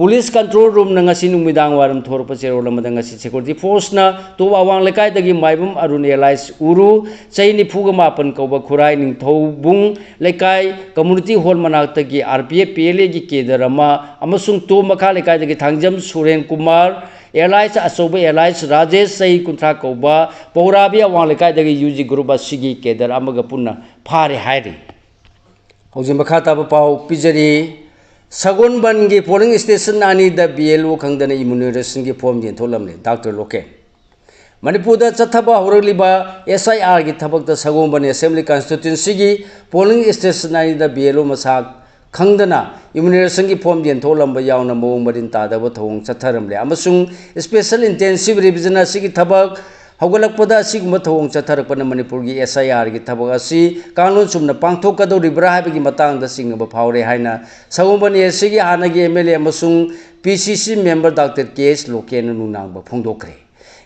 Police control room ꯅ ꯉꯁꯤ ꯅꯨꯃꯤꯗꯥꯡ ꯋꯥꯏꯔꯝ ꯊꯣꯔꯛꯄ ꯆꯦꯔꯣꯜ ꯑꯃꯗ ꯉꯁꯤ security force ꯅ ꯇꯣꯞ ꯑꯋꯥꯡ ꯂꯩꯀꯥꯏꯗꯒꯤ ꯃꯥꯏꯕꯝ ꯑꯔꯨꯟ alias ꯎꯔꯨ, ꯆꯍꯤ ꯅꯤꯐꯨꯒ ꯃꯥꯄꯟ ꯀꯧꯕ ꯈꯨꯔꯥꯏ ꯅꯤꯡꯊꯧꯕꯨꯡ ꯂꯩꯀꯥꯏ community hall ꯃꯅꯥꯛꯇꯒꯤ R P F P L A ꯒꯤ cadre ꯑꯃ ꯑꯃꯁꯨꯡ ꯇꯣꯞ ꯃꯈꯥ ꯂꯩꯀꯥꯏꯗꯒꯤ ꯊꯥꯡꯖꯝ ꯁꯨꯔꯦꯟ ꯀꯨꯃꯥꯔ, ꯑꯦꯂꯥꯏꯁ, ꯑꯆꯧꯕ ꯑꯦꯂꯥꯏꯁ ꯔꯥꯖꯦꯁ, ꯆꯍꯤ ꯀꯨꯟꯊ꯭ꯔꯥ ꯀꯧꯕ, ꯄꯧꯔꯥꯕꯤ ꯑꯋꯥꯡ ꯂꯩꯀꯥꯏꯗꯒꯤ ꯌꯨ ꯖꯤ ꯒ꯭ꯔꯨꯞ ꯑꯁꯤꯒꯤ ꯀꯦꯗꯔ ꯑꯃꯒ ꯄꯨꯟꯅ ꯐꯥꯔꯦ ꯍꯥꯏꯔꯤ꯫ ꯍꯧꯖꯤꯛ ꯃꯈꯥ ꯇꯥꯕ ꯄꯥꯎ ꯄꯤꯖꯔꯤ꯫ ꯁꯒꯣꯜꯕꯟꯒꯤ ꯄꯣꯂꯤꯡ ꯁ꯭ꯇꯦꯁꯟ ꯑꯅꯤꯗ ꯕꯤ ꯑꯦꯜ ꯑꯣ ꯈꯪꯗꯅ ꯏꯃ꯭ꯌꯨꯅꯥꯏꯖꯦꯁꯟꯒꯤ ꯐꯣꯔꯝ ꯌꯦꯟꯊꯣꯛꯂꯝꯂꯦ꯫ ꯗꯥꯛꯇꯔ ꯂꯣꯀꯦꯟ꯫ ꯃꯅꯤꯄꯨꯔꯗ ꯆꯠꯊꯕ ꯍꯧꯔꯛꯂꯤꯕ ꯑꯦꯁ ꯑꯥꯏ ꯑꯥꯔꯒꯤ ꯊꯕꯛꯇ ꯁꯒꯣꯜꯕꯟ ꯑꯦꯁꯦꯝꯕ꯭ꯂꯤ ꯀꯟꯁꯇꯤꯇ꯭ꯋꯦꯟꯁꯤꯒꯤ ꯄꯣꯂꯤꯡ ꯁ꯭ꯇꯦꯁꯟ ꯑꯅꯤꯗ ꯕꯤ ꯑꯦꯜ ꯑꯣ ꯃꯁꯥ ꯈꯪꯗꯅ ꯏꯃ꯭ꯌꯨꯅꯥꯏꯖꯦꯁꯟꯒꯤ ꯐꯣꯔꯝ ꯌꯦꯟꯊꯣꯛꯂꯝꯕ ꯌꯥꯎꯅ ꯃꯑꯣꯡ ꯃꯔꯤꯟ ꯇꯥꯗꯕ ꯊꯧꯑꯣꯡ ꯆꯠꯊꯔꯝꯂꯦ ꯑꯃꯁꯨꯡ ꯁ꯭ꯄꯦꯁꯦꯜ ꯏꯟꯇꯦꯟꯁꯤꯚ ꯔꯤꯚꯤꯖꯟ ꯑꯁꯤꯒꯤ ꯊꯕꯛ ꯍꯧꯒꯠꯂꯛꯄꯗ ꯑꯁꯤꯒꯨꯝꯕ ꯊꯧꯑꯣꯡ ꯆꯠꯊꯔꯛꯄꯅ ꯃꯅꯤꯄꯨꯔꯒꯤ ꯑꯦꯁ ꯑꯥꯏ ꯑꯥꯔꯒꯤ ꯊꯕꯛ ꯑꯁꯤ ꯀꯥꯡꯂꯣꯟ ꯆꯨꯝꯅ ꯄꯥꯡꯊꯣꯛꯀꯗꯧꯔꯤꯕ꯭ꯔꯥ ꯍꯥꯏꯕꯒꯤ ꯃꯇꯥꯡꯗ ꯆꯤꯡꯅꯕ ꯐꯥꯎꯔꯦ ꯍꯥꯏꯅ ꯁꯒꯣꯜꯕꯟ ꯑꯦ ꯁꯤꯒꯤ ꯍꯥꯟꯅꯒꯤ ꯑꯦꯝ ꯑꯦꯜ ꯑꯦ ꯑꯃꯁꯨꯡ ꯄꯤ ꯁꯤ ꯁꯤ ꯃꯦꯝꯕꯔ ꯗꯥꯛꯇꯔ ꯀꯦ ꯑꯦꯁ ꯂꯣꯀꯦꯟꯅ ꯅꯨꯡꯅꯥꯡꯕ ꯐꯣꯡꯗꯣꯛꯈ꯭ꯔꯦ꯫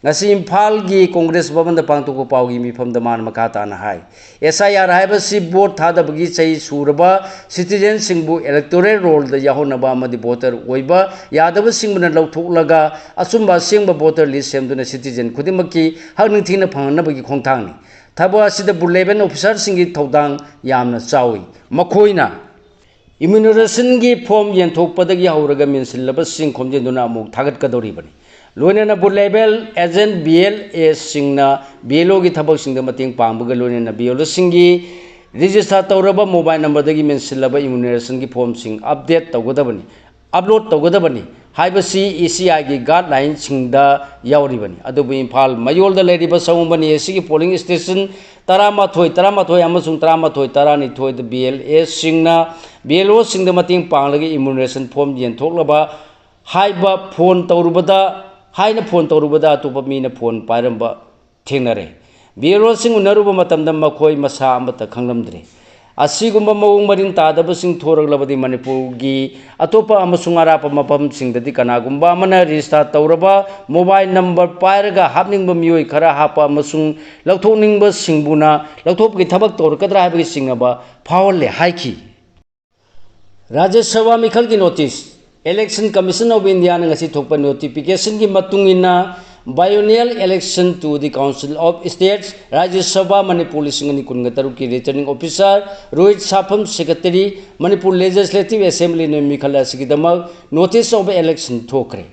ꯉꯁꯤ ꯏꯝꯐꯥꯜꯒꯤ ꯀꯣꯡꯒ꯭ꯔꯦꯁ ꯚꯕꯟꯗ ꯄꯥꯡꯊꯣꯛꯄ ꯄꯥꯎꯒꯤ ꯃꯤꯐꯝꯗ ꯃꯥꯅ ꯃꯈꯥ ꯇꯥꯅ ꯍꯥꯏ, ꯑꯦꯁ ꯑꯥꯏ ꯑꯥꯔ ꯍꯥꯏꯕꯁꯤ ꯚꯣꯠ ꯊꯥꯗꯕꯒꯤ ꯆꯍꯤ ꯁꯨꯔꯕ ꯁꯤꯇꯤꯖꯦꯟꯁꯤꯡꯕꯨ ꯏꯂꯦꯛꯇꯣꯔꯦꯜ ꯔꯣꯜꯗ ꯌꯥꯎꯍꯟꯅꯕ ꯑꯃꯗꯤ ꯚꯣꯇꯔ ꯑꯣꯏꯕ ꯌꯥꯗꯕꯁꯤꯡꯕꯨꯅ ꯂꯧꯊꯣꯛꯂꯒ ꯑꯆꯨꯝꯕ ꯑꯁꯦꯡꯕ ꯚꯣꯇꯔ ꯂꯤꯁ ꯁꯦꯝꯗꯨꯅ ꯁꯤꯇꯤꯖꯦꯟ ꯈꯨꯗꯤꯡꯃꯛꯀꯤ ꯍꯛ ꯅꯤꯡꯊꯤꯅ ꯐꯪꯍꯟꯅꯕꯒꯤ ꯈꯣꯡꯊꯥꯡꯅꯤ꯫ ꯊꯕꯛ ꯑꯁꯤꯗ ꯕꯨꯊ ꯂꯦꯚꯦꯜ ꯑꯣꯐꯤꯁꯥꯔꯁꯤꯡꯒꯤ ꯊꯧꯗꯥꯡ ꯌꯥꯝꯅ ꯆꯥꯎꯏ꯫ ꯃꯈꯣꯏꯅ ꯏꯃ꯭ꯌꯨꯅꯥꯏꯖꯦꯁꯟꯒꯤ ꯐꯣꯔꯝ ꯌꯦꯟꯊꯣꯛꯄꯗꯒꯤ ꯍꯧꯔꯒ ꯃꯦꯟꯁꯤꯜꯂꯕꯁꯤꯡ ꯈꯣꯝꯖꯤꯟꯗꯨꯅ ꯑꯃꯨꯛ ꯊꯥꯒꯠꯀꯗꯧꯔꯤꯕꯅꯤ꯫ ꯂꯣꯏꯅꯅ booth level agent, B L ꯑꯦꯁꯤꯡꯅ ꯕꯤ ꯑꯦꯜ ꯑꯣꯒꯤ ꯊꯕꯛꯁꯤꯡꯗ ꯃꯇꯦꯡ ꯄꯥꯡꯕꯒ ꯂꯣꯏꯅꯅ ꯕꯤ ꯑꯦꯜ ꯑꯣꯁꯤꯡꯒꯤ ꯔꯦꯖꯤꯁꯇꯥꯔ ꯇꯧꯔꯕ ꯃꯣꯕꯥꯏꯜ ꯅꯝꯕꯔꯗꯒꯤ ꯃꯦꯟꯁꯤꯜꯂꯕ ꯏꯃ꯭ꯌꯨꯅꯥꯏꯖꯦꯁꯟꯒꯤ ꯐꯣꯔꯝꯁꯤꯡ ꯑꯞꯗꯦꯠ ꯇꯧꯒꯗꯕꯅꯤ, ꯑꯞꯂꯣꯗ ꯇꯧꯒꯗꯕꯅꯤ ꯍꯥꯏꯕꯁꯤ ꯏ ꯁꯤ ꯑꯥꯏꯒꯤ ꯒꯥꯏꯗꯂꯥꯏꯟꯁꯤꯡꯗ ꯌꯥꯎꯔꯤꯕꯅꯤ꯫ ꯑꯗꯨꯕꯨ ꯏꯝꯐꯥꯜ ꯃꯌꯣꯜꯗ ꯂꯩꯔꯤꯕ ꯁꯒꯣꯜꯕꯟ ꯑꯦ ꯁꯤꯒꯤ ꯄꯣꯂꯤꯡ ꯁ꯭ꯇꯦꯁꯟ ꯇꯔꯥꯃꯥꯊꯣꯏ, ꯇꯔꯥꯃꯥꯊꯣꯏ ꯑꯃꯁꯨꯡ ꯇꯔꯥꯃꯥꯊꯣꯏ, ꯇꯔꯥꯅꯤꯊꯣꯏꯗ ꯕꯤ ꯑꯦꯜ ꯑꯦꯁꯤꯡꯅ, ꯕꯤ ꯑꯦꯜ ꯑꯣꯁꯤꯡꯗ ꯃꯇꯦꯡ ꯄꯥꯡꯂꯒ ꯏꯃ꯭ꯌꯨꯅꯥꯏꯖꯦꯁꯟ ꯐꯣꯔꯝ ꯌꯦꯟꯊꯣꯛꯂꯕ ꯍꯥꯏꯕ ꯐꯣꯟ ꯇꯧꯔꯨꯕꯗ, ꯍꯥꯏꯅ ꯐꯣꯟ ꯇꯧꯔꯨꯕꯗ ꯑꯇꯣꯞꯄ ꯃꯤꯅ ꯐꯣꯟ ꯄꯥꯏꯔꯝꯕ ꯊꯦꯡꯅꯔꯦ꯫ ꯕꯤ ꯑꯦꯜ ꯑꯣꯁꯤꯡ ꯎꯅꯔꯨꯕ ꯃꯇꯝꯗ ꯃꯈꯣꯏ ꯃꯁꯥ ꯑꯃꯠꯇ ꯈꯪꯂꯝꯗ꯭ꯔꯦ꯫ ꯑꯁꯤꯒꯨꯝꯕ ꯃꯑꯣꯡ ꯃꯔꯤꯟ ꯇꯥꯗꯕꯁꯤꯡ ꯊꯣꯔꯛꯂꯕꯗꯤ ꯃꯅꯤꯄꯨꯔꯒꯤ ꯑꯇꯣꯞꯄ ꯑꯃꯁꯨꯡ ꯑꯔꯥꯞꯄ ꯃꯐꯝꯁꯤꯡꯗꯗꯤ ꯀꯅꯥꯒꯨꯝꯕ ꯑꯃꯅ ꯔꯦꯖꯤꯁꯇꯥꯔ ꯇꯧꯔꯕ ꯃꯣꯕꯥꯏꯜ ꯅꯝꯕꯔ ꯄꯥꯏꯔꯒ ꯍꯥꯞꯅꯤꯡꯕ ꯃꯤꯑꯣꯏ ꯈꯔ ꯍꯥꯞꯄ ꯑꯃꯁꯨꯡ ꯂꯧꯊꯣꯛꯅꯤꯡꯕꯁꯤꯡꯕꯨꯅ ꯂꯧꯊꯣꯛꯄꯒꯤ ꯊꯕꯛ ꯇꯧꯔꯛꯀꯗ꯭ꯔꯥ ꯍꯥꯏꯕꯒꯤ ꯆꯤꯡꯅꯕ ꯐꯥꯎꯍꯜꯂꯦ ꯍꯥꯏꯈꯤ꯫ ꯔꯥꯖ꯭ꯌ ꯁꯚꯥ ꯃꯤꯈꯜꯒꯤ ꯅꯣꯇꯤꯁ꯫ Election Commission of Indiaꯅ ꯉꯁꯤ ꯊꯣꯛꯄ ꯅꯣꯇꯤꯐꯤꯀꯦꯁꯟꯒꯤ ꯃꯇꯨꯡ ꯏꯟꯅ, Biennial Election to the Council of States, ꯔꯥꯖ꯭ꯌ ꯁꯚꯥ ꯃꯅꯤꯄꯨꯔ ꯂꯤꯁꯤꯡ ꯑꯅꯤ ꯀꯨꯟꯒ ꯇꯔꯨꯛꯀꯤ Returning Officer Rohit ꯁꯥꯐꯝ, Secretary, Manipur Legislative Assembly ꯅ ꯃꯤꯈꯜ ꯑꯁꯤꯒꯤꯗꯃꯛ Notice of Election ꯊꯣꯛꯈ꯭ꯔꯦ꯫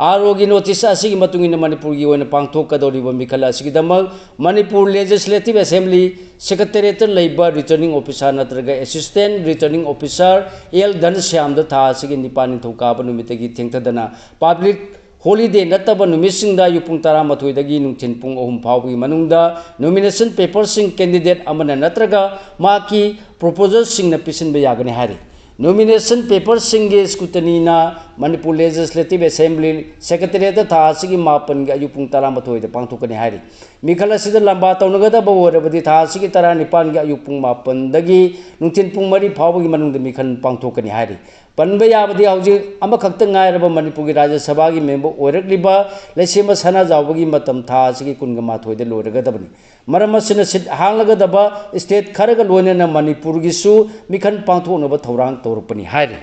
ꯑꯥꯔ ꯑꯣꯒꯤ ꯅꯣꯇꯤꯁ ꯑꯁꯤꯒꯤ ꯃꯇꯨꯡ ꯏꯟꯅ ꯃꯅꯤꯄꯨꯔꯒꯤ ꯑꯣꯏꯅ ꯄꯥꯡꯊꯣꯛꯀꯗꯧꯔꯤꯕ ꯃꯤꯈꯜ ꯑꯁꯤꯒꯤꯗꯃꯛ ꯃꯅꯤꯄꯨꯔ ꯂꯦꯖꯤꯁꯂꯦꯇꯤꯚ ꯑꯦꯁꯦꯝꯕ꯭ꯂꯤ ꯁꯦꯀ꯭ꯔꯦꯇꯦꯔꯤꯌꯦꯠꯇ ꯂꯩꯕ ꯔꯤꯇꯔꯅꯤꯡ ꯑꯣꯐꯤꯁꯥꯔ ꯅꯠꯇ꯭ꯔꯒ ꯑꯦꯁꯤꯁꯇꯦꯟ ꯔꯤꯇꯔꯅꯤꯡ ꯑꯣꯐꯤꯁꯥꯔ ꯑꯦꯜ ꯙꯅꯁ꯭ꯌꯥꯝꯗ ꯊꯥ ꯑꯁꯤꯒꯤ ꯅꯤꯄꯥꯟ ꯅꯤꯡꯊꯧꯀꯥꯕ ꯅꯨꯃꯤꯠꯇꯒꯤ ꯊꯦꯡꯊꯗꯅ ꯄꯕ꯭ꯂꯤꯛ ꯍꯣꯂꯤꯗꯦ ꯅꯠꯇꯕ ꯅꯨꯃꯤꯠꯁꯤꯡꯗ ꯑꯌꯨꯛ ꯄꯨꯡ ꯇꯔꯥꯃꯥꯊꯣꯏꯗꯒꯤ ꯅꯨꯡꯊꯤꯜ ꯄꯨꯡ ꯑꯍꯨꯝ ꯐꯥꯎꯕꯒꯤ ꯃꯅꯨꯡꯗ ꯅꯣꯃꯤꯅꯦꯁꯟ ꯄꯦꯄꯔꯁꯤꯡ ꯀꯦꯟꯗꯤꯗꯦꯠ ꯑꯃꯅ ꯅꯠꯇ꯭ꯔꯒ ꯃꯍꯥꯛꯀꯤ ꯄ꯭ꯔꯣꯄꯣꯖꯔꯁꯤꯡꯅ ꯄꯤꯁꯤꯟꯕ ꯌꯥꯒꯅꯤ ꯍꯥꯏꯔꯤ꯫ ꯅꯣꯃꯤꯅꯦꯁꯟ ꯄꯦꯄꯔꯁꯤꯡꯒꯤ ꯁ꯭ꯀ꯭ꯔꯨꯇꯅꯤꯅ ꯃꯅꯤꯄꯨꯔ ꯂꯦꯖꯤꯁꯂꯦꯇꯤꯚ ꯑꯦꯁꯦꯝꯕ꯭ꯂꯤ ꯁꯦꯀ꯭ꯔꯦꯇꯦꯔꯤꯌꯦꯠꯇ ꯊꯥ ꯑꯁꯤꯒꯤ ꯃꯥꯄꯟꯒꯤ ꯑꯌꯨꯛ ꯄꯨꯡ ꯇꯔꯥꯃꯥꯊꯣꯏꯗ ꯄꯥꯡꯊꯣꯛꯀꯅꯤ ꯍꯥꯏꯔꯤ꯫ ꯃꯤꯈꯜ ꯑꯁꯤꯗ ꯂꯝꯕꯥ ꯇꯧꯅꯒꯗꯕ ꯑꯣꯏꯔꯕꯗꯤ ꯊꯥ ꯑꯁꯤꯒꯤ ꯇꯔꯥꯅꯤꯄꯥꯟꯒꯤ ꯑꯌꯨꯛ ꯄꯨꯡ ꯃꯥꯄꯟꯗꯒꯤ ꯅꯨꯡꯊꯤꯜ ꯄꯨꯡ ꯃꯔꯤ ꯐꯥꯎꯕꯒꯤ ꯃꯅꯨꯡꯗ ꯃꯤꯈꯜ ꯄꯥꯡꯊꯣꯛꯀꯅꯤ ꯍꯥꯏꯔꯤ꯫ ꯄꯟꯕ ꯌꯥꯕꯗꯤ ꯍꯧꯖꯤꯛ ꯑꯃꯈꯛꯇ ꯉꯥꯏꯔꯕ ꯃꯅꯤꯄꯨꯔꯒꯤ ꯔꯥꯖ꯭ꯌ ꯁꯚꯥꯒꯤ ꯃꯦꯝꯕꯔ ꯑꯣꯏꯔꯛꯂꯤꯕ ꯂꯩꯁꯦꯝꯕ ꯁꯅꯥꯖꯥꯎꯕꯒꯤ ꯃꯇꯝ ꯊꯥ ꯑꯁꯤꯒꯤ ꯀꯨꯟꯒ ꯃꯥꯊꯣꯏꯗ ꯂꯣꯏꯔꯒꯗꯕꯅꯤ꯫ ꯃꯔꯝ ꯑꯁꯤꯅ ꯁꯤꯠ ꯍꯥꯡꯂꯒꯗꯕ ꯁ꯭ꯇꯦꯠ ꯈꯔꯒ ꯂꯣꯏꯅꯅ ꯃꯅꯤꯄꯨꯔꯒꯤꯁꯨ ꯃꯤꯈꯜ ꯄꯥꯡꯊꯣꯛꯅꯕ ꯊꯧꯔꯥꯡ ꯇꯧꯔꯛꯄꯅꯤ ꯍꯥꯏꯔꯤ꯫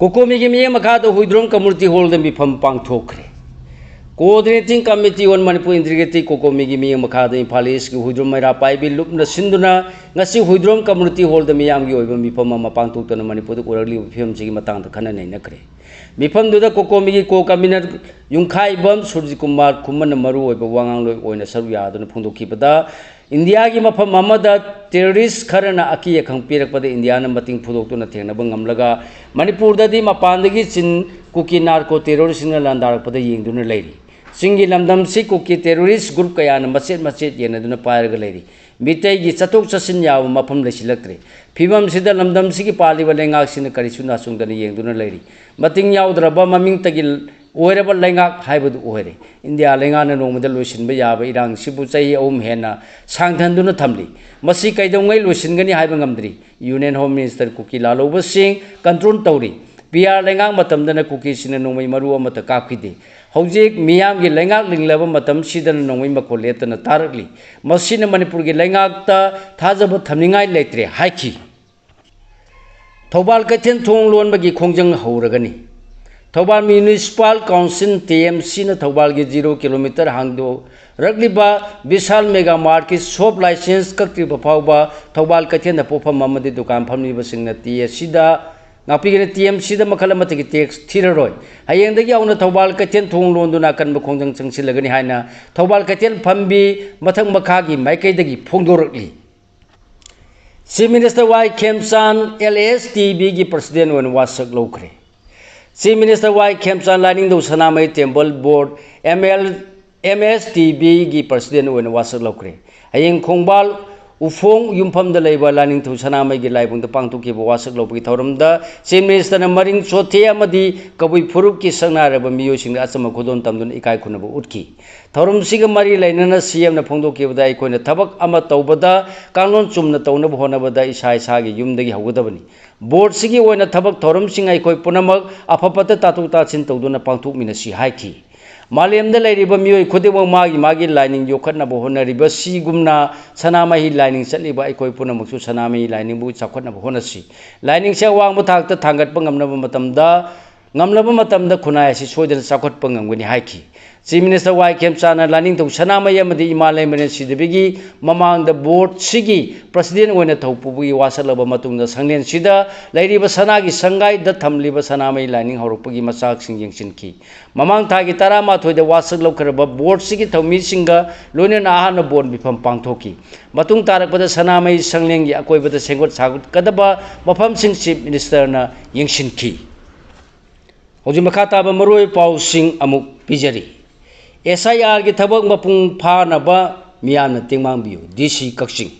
ꯀꯣꯀꯣꯃꯤꯒꯤ ꯃꯤꯠꯌꯦꯡ ꯃꯈꯥꯗ ꯍꯨꯏꯗ꯭ꯔꯣꯝ ꯀꯝꯃ꯭ꯌꯨꯅꯤꯇꯤ ꯍꯣꯜꯗ ꯃꯤꯐꯝ ꯄꯥꯡꯊꯣꯛꯈ꯭ꯔꯦ꯫ Coordinating Committee on Manipur Integrity, ꯀꯣꯀꯣꯃꯤꯒꯤ ꯃꯤꯠꯌꯦꯡ ꯃꯈꯥꯗ ꯏꯝꯐꯥꯜ ꯏꯁꯀꯤ ꯍꯨꯏꯗ꯭ꯔꯣꯝ ꯃꯩꯔꯥ ꯄꯥꯏꯕꯤ ꯂꯨꯞꯅ ꯁꯤꯟꯗꯨꯅ ꯉꯁꯤ ꯍꯨꯏꯗ꯭ꯔꯣꯝ ꯀꯝꯃ꯭ꯌꯨꯅꯤꯇꯤ ꯍꯣꯜꯗ ꯃꯤꯌꯥꯝꯒꯤ ꯑꯣꯏꯕ ꯃꯤꯐꯝ ꯑꯃ ꯄꯥꯡꯊꯣꯛꯇꯨꯅ ꯃꯅꯤꯄꯨꯔꯗ ꯑꯣꯏꯔꯛꯂꯤꯕ ꯐꯤꯕꯝꯁꯤꯒꯤ ꯃꯇꯥꯡꯗ ꯈꯟꯅ ꯅꯩꯅꯈ꯭ꯔꯦ꯫ ꯃꯤꯐꯝꯗꯨꯗ ꯀꯣꯀꯣꯃꯤꯒꯤ ꯀꯣ ꯀꯟꯚꯤꯅꯔ ꯌꯨꯝꯈꯥꯏꯕꯝ ꯁꯨꯔꯖꯤꯀꯨꯃꯥꯔ ꯈꯨꯃꯟꯅ ꯃꯔꯨꯑꯣꯏꯕ ꯋꯥꯉꯥꯡꯂꯣꯏ ꯑꯣꯏꯅ ꯁꯔꯨꯛ ꯌꯥꯗꯨꯅ ꯐꯣꯡꯗꯣꯛꯈꯤꯕꯗ, ꯏꯟꯗꯤꯌꯥꯒꯤ ꯃꯐꯝ ꯑꯃꯗ ꯇꯦꯔꯣꯔꯤꯁ ꯈꯔꯅ ꯑꯀꯤ ꯑꯈꯪ ꯄꯤꯔꯛꯄꯗ ꯏꯟꯗꯤꯌꯥꯅ ꯃꯇꯦꯡ ꯐꯨꯗꯣꯛꯇꯨꯅ ꯊꯦꯡꯅꯕ ꯉꯝꯂꯒ, ꯃꯅꯤꯄꯨꯔꯗꯗꯤ ꯃꯄꯥꯟꯗꯒꯤ ꯆꯤꯟ ꯀꯨꯀꯤ ꯅꯥꯔꯀꯣ ꯇꯦꯔꯣꯔꯤꯁꯁꯤꯡꯅ ꯂꯥꯟꯗꯥꯔꯛꯄꯗ ꯌꯦꯡꯗꯨꯅ ꯂꯩꯔꯤ꯫ ꯆꯤꯡꯒꯤ ꯂꯝꯗꯝꯁꯤ ꯀꯨꯀꯤ ꯇꯦꯔꯣꯔꯤꯁ ꯒ꯭ꯔꯨꯞ ꯀꯌꯥꯅ ꯃꯆꯦꯠ ꯃꯆꯦꯠ ꯌꯦꯟꯅꯗꯨꯅ ꯄꯥꯏꯔꯒ ꯂꯩꯔꯤ꯫ ꯃꯤꯇꯩꯒꯤ ꯆꯠꯊꯣꯛ ꯆꯠꯁꯤꯟ ꯌꯥꯕ ꯃꯐꯝ ꯂꯩꯁꯤꯜꯂꯛꯇ꯭ꯔꯦ꯫ ꯐꯤꯕꯝꯁꯤꯗ ꯂꯝꯗꯝꯁꯤꯒꯤ ꯄꯥꯜꯂꯤꯕ ꯂꯩꯉꯥꯛꯁꯤꯡꯅ ꯀꯔꯤꯁꯨ ꯅꯥꯆꯨꯡꯗꯅ ꯌꯦꯡꯗꯨꯅ ꯂꯩꯔꯤ꯫ ꯃꯇꯤꯡ ꯌꯥꯎꯗ꯭ꯔꯕ ꯃꯃꯤꯡꯇꯒꯤ ꯑꯣꯏꯔꯕ ꯂꯩꯉꯥꯛ ꯍꯥꯏꯕꯗꯨ ꯑꯣꯏꯔꯦ꯫ ꯏꯟꯗꯤꯌꯥ ꯂꯩꯉꯥꯛꯅ ꯅꯣꯡꯃꯗ ꯂꯣꯏꯁꯤꯟꯕ ꯌꯥꯕ ꯏꯔꯥꯡꯁꯤꯕꯨ ꯆꯍꯤ ꯑꯍꯨꯝ ꯍꯦꯟꯅ ꯁꯥꯡꯊꯟꯗꯨꯅ ꯊꯝꯂꯤ꯫ ꯃꯁꯤ ꯀꯩꯗꯧꯉꯩ ꯂꯣꯏꯁꯤꯟꯒꯅꯤ ꯍꯥꯏꯕ ꯉꯝꯗ꯭ꯔꯤ꯫ ꯌꯨꯅꯤꯌꯟ ꯍꯣꯝ ꯃꯤꯅꯤꯁꯇꯔ ꯀꯨꯀꯤ ꯂꯥꯜꯍꯧꯕꯁꯤꯡ ꯀꯟꯇ꯭ꯔꯣꯜ ꯇꯧꯔꯤ꯫ ꯄꯤ ꯑꯥꯔ ꯂꯩꯉꯥꯛ ꯃꯇꯝꯗꯅ ꯀꯨꯀꯤꯁꯤꯡꯅ ꯅꯣꯡꯃꯩ ꯃꯔꯨ ꯑꯃꯠꯇ ꯀꯥꯞꯈꯤꯗꯦ꯫ ꯍꯧꯖꯤꯛ ꯃꯤꯌꯥꯝꯒꯤ ꯂꯩꯉꯥꯛ ꯂꯤꯡꯂꯕ ꯃꯇꯝꯁꯤꯗꯅ ꯅꯣꯡꯃꯩ ꯃꯈꯣꯜ ꯂꯦꯞꯇꯅ ꯇꯥꯔꯛꯂꯤ꯫ ꯃꯁꯤꯅ ꯃꯅꯤꯄꯨꯔꯒꯤ ꯂꯩꯉꯥꯛꯇ ꯊꯥꯖꯕ ꯊꯝꯅꯤꯡꯉꯥꯏ ꯂꯩꯇ꯭ꯔꯦ ꯍꯥꯏꯈꯤ꯫ ꯊꯧꯕꯥꯜ ꯀꯩꯊꯦꯜ ꯊꯣꯡ ꯂꯣꯟꯕꯒꯤ ꯈꯣꯡꯖꯪ ꯍꯧꯔꯒꯅꯤ꯫ Thoubal municipal council, T M ꯁꯤꯅ ꯊꯧꯕꯥꯜꯒꯤ ꯖꯤꯔꯣ ꯀꯤꯂꯣꯃꯤꯇꯔ ꯍꯥꯡꯗꯣꯔꯛꯂꯤꯕ ꯕꯤꯁꯥꯜ ꯃꯦꯒꯥ ꯃꯥꯔꯠꯀꯤ ꯁꯣꯞ ꯂꯥꯏꯁꯦꯟꯁ ꯀꯛꯇ꯭ꯔꯤꯕ ꯐꯥꯎꯕ ꯊꯧꯕꯥꯜ ꯀꯩꯊꯦꯜꯗ ꯄꯣꯠꯐꯝ ꯑꯃꯗꯤ ꯗꯨꯀꯥꯟ ꯐꯝꯂꯤꯕꯁꯤꯡꯅ ꯇꯤ ꯑꯦ ꯁꯤꯗ ꯉꯥꯛꯄꯤꯒꯅꯤ, ꯇꯤ ꯑꯦꯝ ꯁꯤꯗ ꯃꯈꯜ ꯑꯃꯠꯇꯒꯤ ꯇꯦꯛꯁ ꯊꯤꯔꯔꯣꯏ꯫ ꯍꯌꯦꯡꯗꯒꯤ ꯍꯧꯅ ꯊꯧꯕꯥꯜ ꯀꯩꯊꯦꯜ ꯊꯣꯡ ꯂꯣꯟꯗꯨꯅ ꯑꯀꯟꯕ ꯈꯣꯡꯖꯪ ꯆꯪꯁꯤꯜꯂꯒꯅꯤ ꯍꯥꯏꯅ ꯊꯧꯕꯥꯜ ꯀꯩꯊꯦꯜ ꯐꯝꯕꯤ ꯃꯊꯛ ꯃꯈꯥꯒꯤ ꯃꯥꯏꯀꯩꯗꯒꯤ ꯐꯣꯡꯗꯣꯔꯛꯂꯤ꯫ ꯆꯤꯐ ꯃꯤꯅꯤꯁꯇꯔ ꯋꯥꯏ ꯈꯦꯝꯆꯥꯟ ꯑꯦꯜ ꯑꯦꯁ ꯇꯤ ꯕꯤꯒꯤ ꯄ꯭ꯔꯁꯤꯗꯦꯟ ꯑꯣꯏꯅ ꯋꯥꯁꯛ ꯂꯧꯈ꯭ꯔꯦ꯫ ꯆꯤꯐ ꯃꯤꯅꯤꯁꯇꯔ ꯋꯥꯏ ꯈꯦꯝꯆꯥꯟ ꯂꯥꯏꯅꯤꯡꯊꯧ ꯁꯅꯥꯃꯍꯤ ꯇꯦꯝꯄꯜ ꯕꯣꯔꯗ, ꯑꯦꯝ ꯑꯦꯜ, ꯑꯦꯝ ꯑꯦꯁ ꯇꯤ ꯕꯤꯒꯤ ꯄ꯭ꯔꯁꯤꯗꯦꯟ ꯑꯣꯏꯅ ꯋꯥꯁꯛ ꯂꯧꯈ꯭ꯔꯦ꯫ ꯍꯌꯦꯡ ꯈꯣꯡꯕꯥꯜ ꯎꯐꯣꯡ ꯌꯨꯝꯐꯝꯗ ꯂꯩꯕ ꯂꯥꯏꯅꯤꯡꯊꯧ ꯁꯅꯥꯃꯍꯤꯒꯤ ꯂꯥꯏꯕꯨꯡꯗ ꯄꯥꯡꯊꯣꯛꯈꯤꯕ ꯋꯥꯁꯛ ꯂꯧꯕꯒꯤ ꯊꯧꯔꯝꯗ ꯆꯤꯐ ꯃꯤꯅꯤꯁꯇꯔꯅ ꯃꯔꯤꯡ ꯆꯣꯊꯦ ꯑꯃꯗꯤ ꯀꯕꯨꯏ ꯐꯨꯔꯨꯞꯀꯤ ꯁꯛꯅꯥꯏꯔꯕ ꯃꯤꯑꯣꯏꯁꯤꯡꯗ ꯑꯆꯝꯕ ꯈꯨꯗꯣꯜ ꯇꯝꯗꯨꯅ ꯏꯀꯥꯏ ꯈꯨꯝꯅꯕ ꯎꯠꯈꯤ꯫ ꯊꯧꯔꯝꯁꯤꯒ ꯃꯔꯤ ꯂꯩꯅꯅ ꯁꯤ ꯑꯦꯝꯅ ꯐꯣꯡꯗꯣꯛꯈꯤꯕꯗ, ꯑꯩꯈꯣꯏꯅ ꯊꯕꯛ ꯑꯃ ꯇꯧꯕꯗ ꯀꯥꯡꯂꯣꯟ ꯆꯨꯝꯅ ꯇꯧꯅꯕ ꯍꯣꯠꯅꯕꯗ ꯏꯁꯥ ꯏꯁꯥꯒꯤ ꯌꯨꯝꯗꯒꯤ ꯍꯧꯒꯗꯕꯅꯤ꯫ ꯕꯣꯔꯗꯁꯤꯒꯤ ꯑꯣꯏꯅ ꯊꯕꯛ ꯊꯧꯔꯝꯁꯤꯡ ꯑꯩꯈꯣꯏ ꯄꯨꯝꯅꯃꯛ ꯑꯐ ꯐꯠꯇ ꯇꯥꯊꯣꯛ ꯇꯥꯁꯤꯟ ꯇꯧꯗꯨꯅ ꯄꯥꯡꯊꯣꯛꯃꯤꯟꯅꯁꯤ ꯍꯥꯏꯈꯤ꯫ ꯃꯥꯂꯦꯝꯗ ꯂꯩꯔꯤꯕ ꯃꯤꯑꯣꯏ ꯈꯨꯗꯤꯡꯃꯛ ꯃꯥꯒꯤ ꯃꯥꯒꯤ ꯂꯥꯏꯅꯤꯡ ꯌꯣꯛꯈꯠꯅꯕ ꯍꯣꯠꯅꯔꯤꯕꯁꯤꯒꯨꯝꯅ ꯁꯅꯥꯃꯍꯤ ꯂꯥꯏꯅꯤꯡ ꯆꯠꯂꯤꯕ ꯑꯩꯈꯣꯏ ꯄꯨꯝꯅꯃꯛꯁꯨ ꯁꯅꯥꯃꯍꯤ ꯂꯥꯏꯅꯤꯡꯕꯨ ꯆꯥꯎꯈꯠꯅꯕ ꯍꯣꯠꯅꯁꯤ꯫ ꯂꯥꯏꯅꯤꯡꯁꯦ ꯑꯋꯥꯡꯕ ꯊꯥꯛꯇ ꯊꯥꯡꯒꯠꯄ ꯉꯝꯅꯕ ꯃꯇꯝꯗ, ꯉꯝꯂꯕ ꯃꯇꯝꯗ ꯈꯨꯟꯅꯥꯏ ꯑꯁꯤ ꯁꯣꯏꯗꯅ ꯆꯥꯎꯈꯠꯄ ꯉꯝꯒꯅꯤ ꯍꯥꯏꯈꯤ꯫ ꯆꯤꯐ ꯃꯤꯅꯤꯁꯇꯔ ꯋꯥꯏ ꯈꯦꯝꯆꯥꯟꯅ ꯂꯥꯏꯅꯤꯡꯊꯧ ꯁꯅꯥꯃꯍꯤ ꯑꯃꯗꯤ ꯏꯃꯥ ꯂꯩꯃꯔꯦꯟ ꯁꯤꯗꯕꯤꯒꯤ ꯃꯃꯥꯡꯗ ꯕꯣꯔꯗꯁꯤꯒꯤ ꯄ꯭ꯔꯁꯤꯗꯦꯟ ꯑꯣꯏꯅ ꯊꯧ ꯄꯨꯕꯒꯤ ꯋꯥꯁꯛꯂꯕ ꯃꯇꯨꯡꯗ ꯁꯪꯂꯦꯟꯁꯤꯗ ꯂꯩꯔꯤꯕ ꯁꯅꯥꯒꯤ ꯁꯪꯒꯥꯏꯗ ꯊꯝꯂꯤꯕ ꯁꯅꯥꯃꯍꯤ ꯂꯥꯏꯅꯤꯡ ꯍꯧꯔꯛꯄꯒꯤ ꯃꯆꯥꯛꯁꯤꯡ ꯌꯦꯡꯁꯤꯟꯈꯤ꯫ ꯃꯃꯥꯡ ꯊꯥꯒꯤ ꯇꯔꯥꯃꯥꯊꯣꯏꯗ ꯋꯥꯁꯛ ꯂꯧꯈ꯭ꯔꯕ ꯕꯣꯔꯗꯁꯤꯒꯤ ꯊꯧꯃꯤꯁꯤꯡꯒ ꯂꯣꯏꯅꯅ ꯑꯍꯥꯟꯕ ꯕꯣꯟ ꯃꯤꯐꯝ ꯄꯥꯡꯊꯣꯛꯈꯤ꯫ ꯃꯇꯨꯡ ꯇꯥꯔꯛꯄꯗ ꯁꯅꯥꯃꯍꯤ ꯁꯪꯂꯦꯟꯒꯤ ꯑꯀꯣꯏꯕꯗ ꯁꯦꯝꯒꯠ ꯁꯥꯒꯠꯀꯗꯕ ꯃꯐꯝꯁꯤꯡ ꯆꯤꯐ ꯃꯤꯅꯤꯁꯇꯔꯅ ꯌꯦꯡꯁꯤꯟꯈꯤ꯫ ꯍꯧꯖꯤꯛ ꯃꯈꯥ ꯇꯥꯕ ꯃꯔꯨꯑꯣꯏꯕ ꯄꯥꯎꯁꯤꯡ ꯑꯃꯨꯛ ꯄꯤꯖꯔꯤ꯫ ꯑꯦꯁ ꯑꯥꯏ ꯑꯥꯔꯒꯤ ꯊꯕꯛ ꯃꯄꯨꯡ ꯐꯥꯅꯕ ꯃꯤꯌꯥꯝꯅ ꯇꯦꯡꯕꯥꯡꯕꯤꯌꯨ, ꯗꯤ ꯁꯤ ꯀꯛꯆꯤꯡ꯫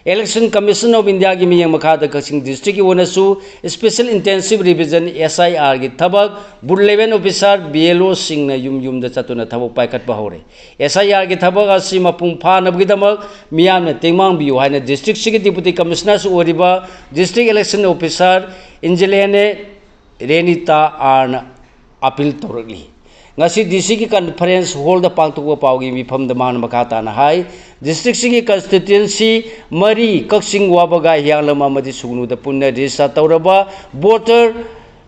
Election Commission of Indiaꯒꯤ ꯃꯤꯠꯌꯦꯡ ꯃꯈꯥꯗ ꯀꯛꯆꯤꯡ ꯗꯤꯁꯇ꯭ꯔꯤꯛꯀꯤ ꯑꯣꯏꯅꯁꯨ Special Intensive Revision, S I R ꯒꯤ ꯊꯕꯛ booth level officer, B L ꯑꯣꯁꯤꯡꯅ ꯌꯨꯝ ꯌꯨꯝꯗ ꯆꯠꯇꯨꯅ ꯊꯕꯛ ꯄꯥꯏꯈꯠꯄ ꯍꯧꯔꯦ꯫ ꯑꯦꯁ ꯑꯥꯏ ꯑꯥꯔꯒꯤ ꯊꯕꯛ ꯑꯁꯤ ꯃꯄꯨꯡ ꯐꯥꯅꯕꯒꯤꯗꯃꯛ ꯃꯤꯌꯥꯝꯅ ꯇꯦꯡꯕꯥꯡꯕꯤꯌꯨ ꯍꯥꯏꯅ ꯗꯤꯁꯇ꯭ꯔꯤꯛꯁꯤꯒꯤ ꯗꯤꯄꯨꯇꯤ ꯀꯃꯤꯁꯅꯔꯁꯨ ꯑꯣꯏꯔꯤꯕ ꯗꯤꯁꯇ꯭ꯔꯤꯛ ꯏꯂꯦꯛꯁꯟ ꯑꯣꯐꯤꯁꯥꯔ ꯏꯟꯖꯤꯂꯦꯅꯦ ꯔꯦꯅꯤꯇꯥ ꯑꯥꯔꯅ ꯑꯄꯤꯜ ꯇꯧꯔꯛꯂꯤ꯫ ꯉꯁꯤ ꯗꯤ ꯁꯤꯒꯤ ꯀꯟꯐꯔꯦꯟꯁ ꯍꯣꯜꯗ ꯄꯥꯡꯊꯣꯛꯄ ꯄꯥꯎꯒꯤ ꯃꯤꯐꯝꯗ ꯃꯥꯅ ꯃꯈꯥ ꯇꯥꯅ ꯍꯥꯏ, ꯗꯤꯁꯇ꯭ꯔꯤꯛꯁꯤꯒꯤ ꯀꯟꯁꯇꯤꯇ꯭ꯋꯦꯟꯁꯤ ꯃꯔꯤ, ꯀꯛꯆꯤꯡ, ꯋꯥꯕꯒꯥꯏ, ꯍꯤꯌꯥꯡꯂꯝ ꯑꯃꯗꯤ ꯁꯨꯒꯅꯨꯗ ꯄꯨꯟꯅ ꯔꯦꯖꯤꯁꯇꯥꯔ ꯇꯧꯔꯕ ꯚꯣꯇꯔ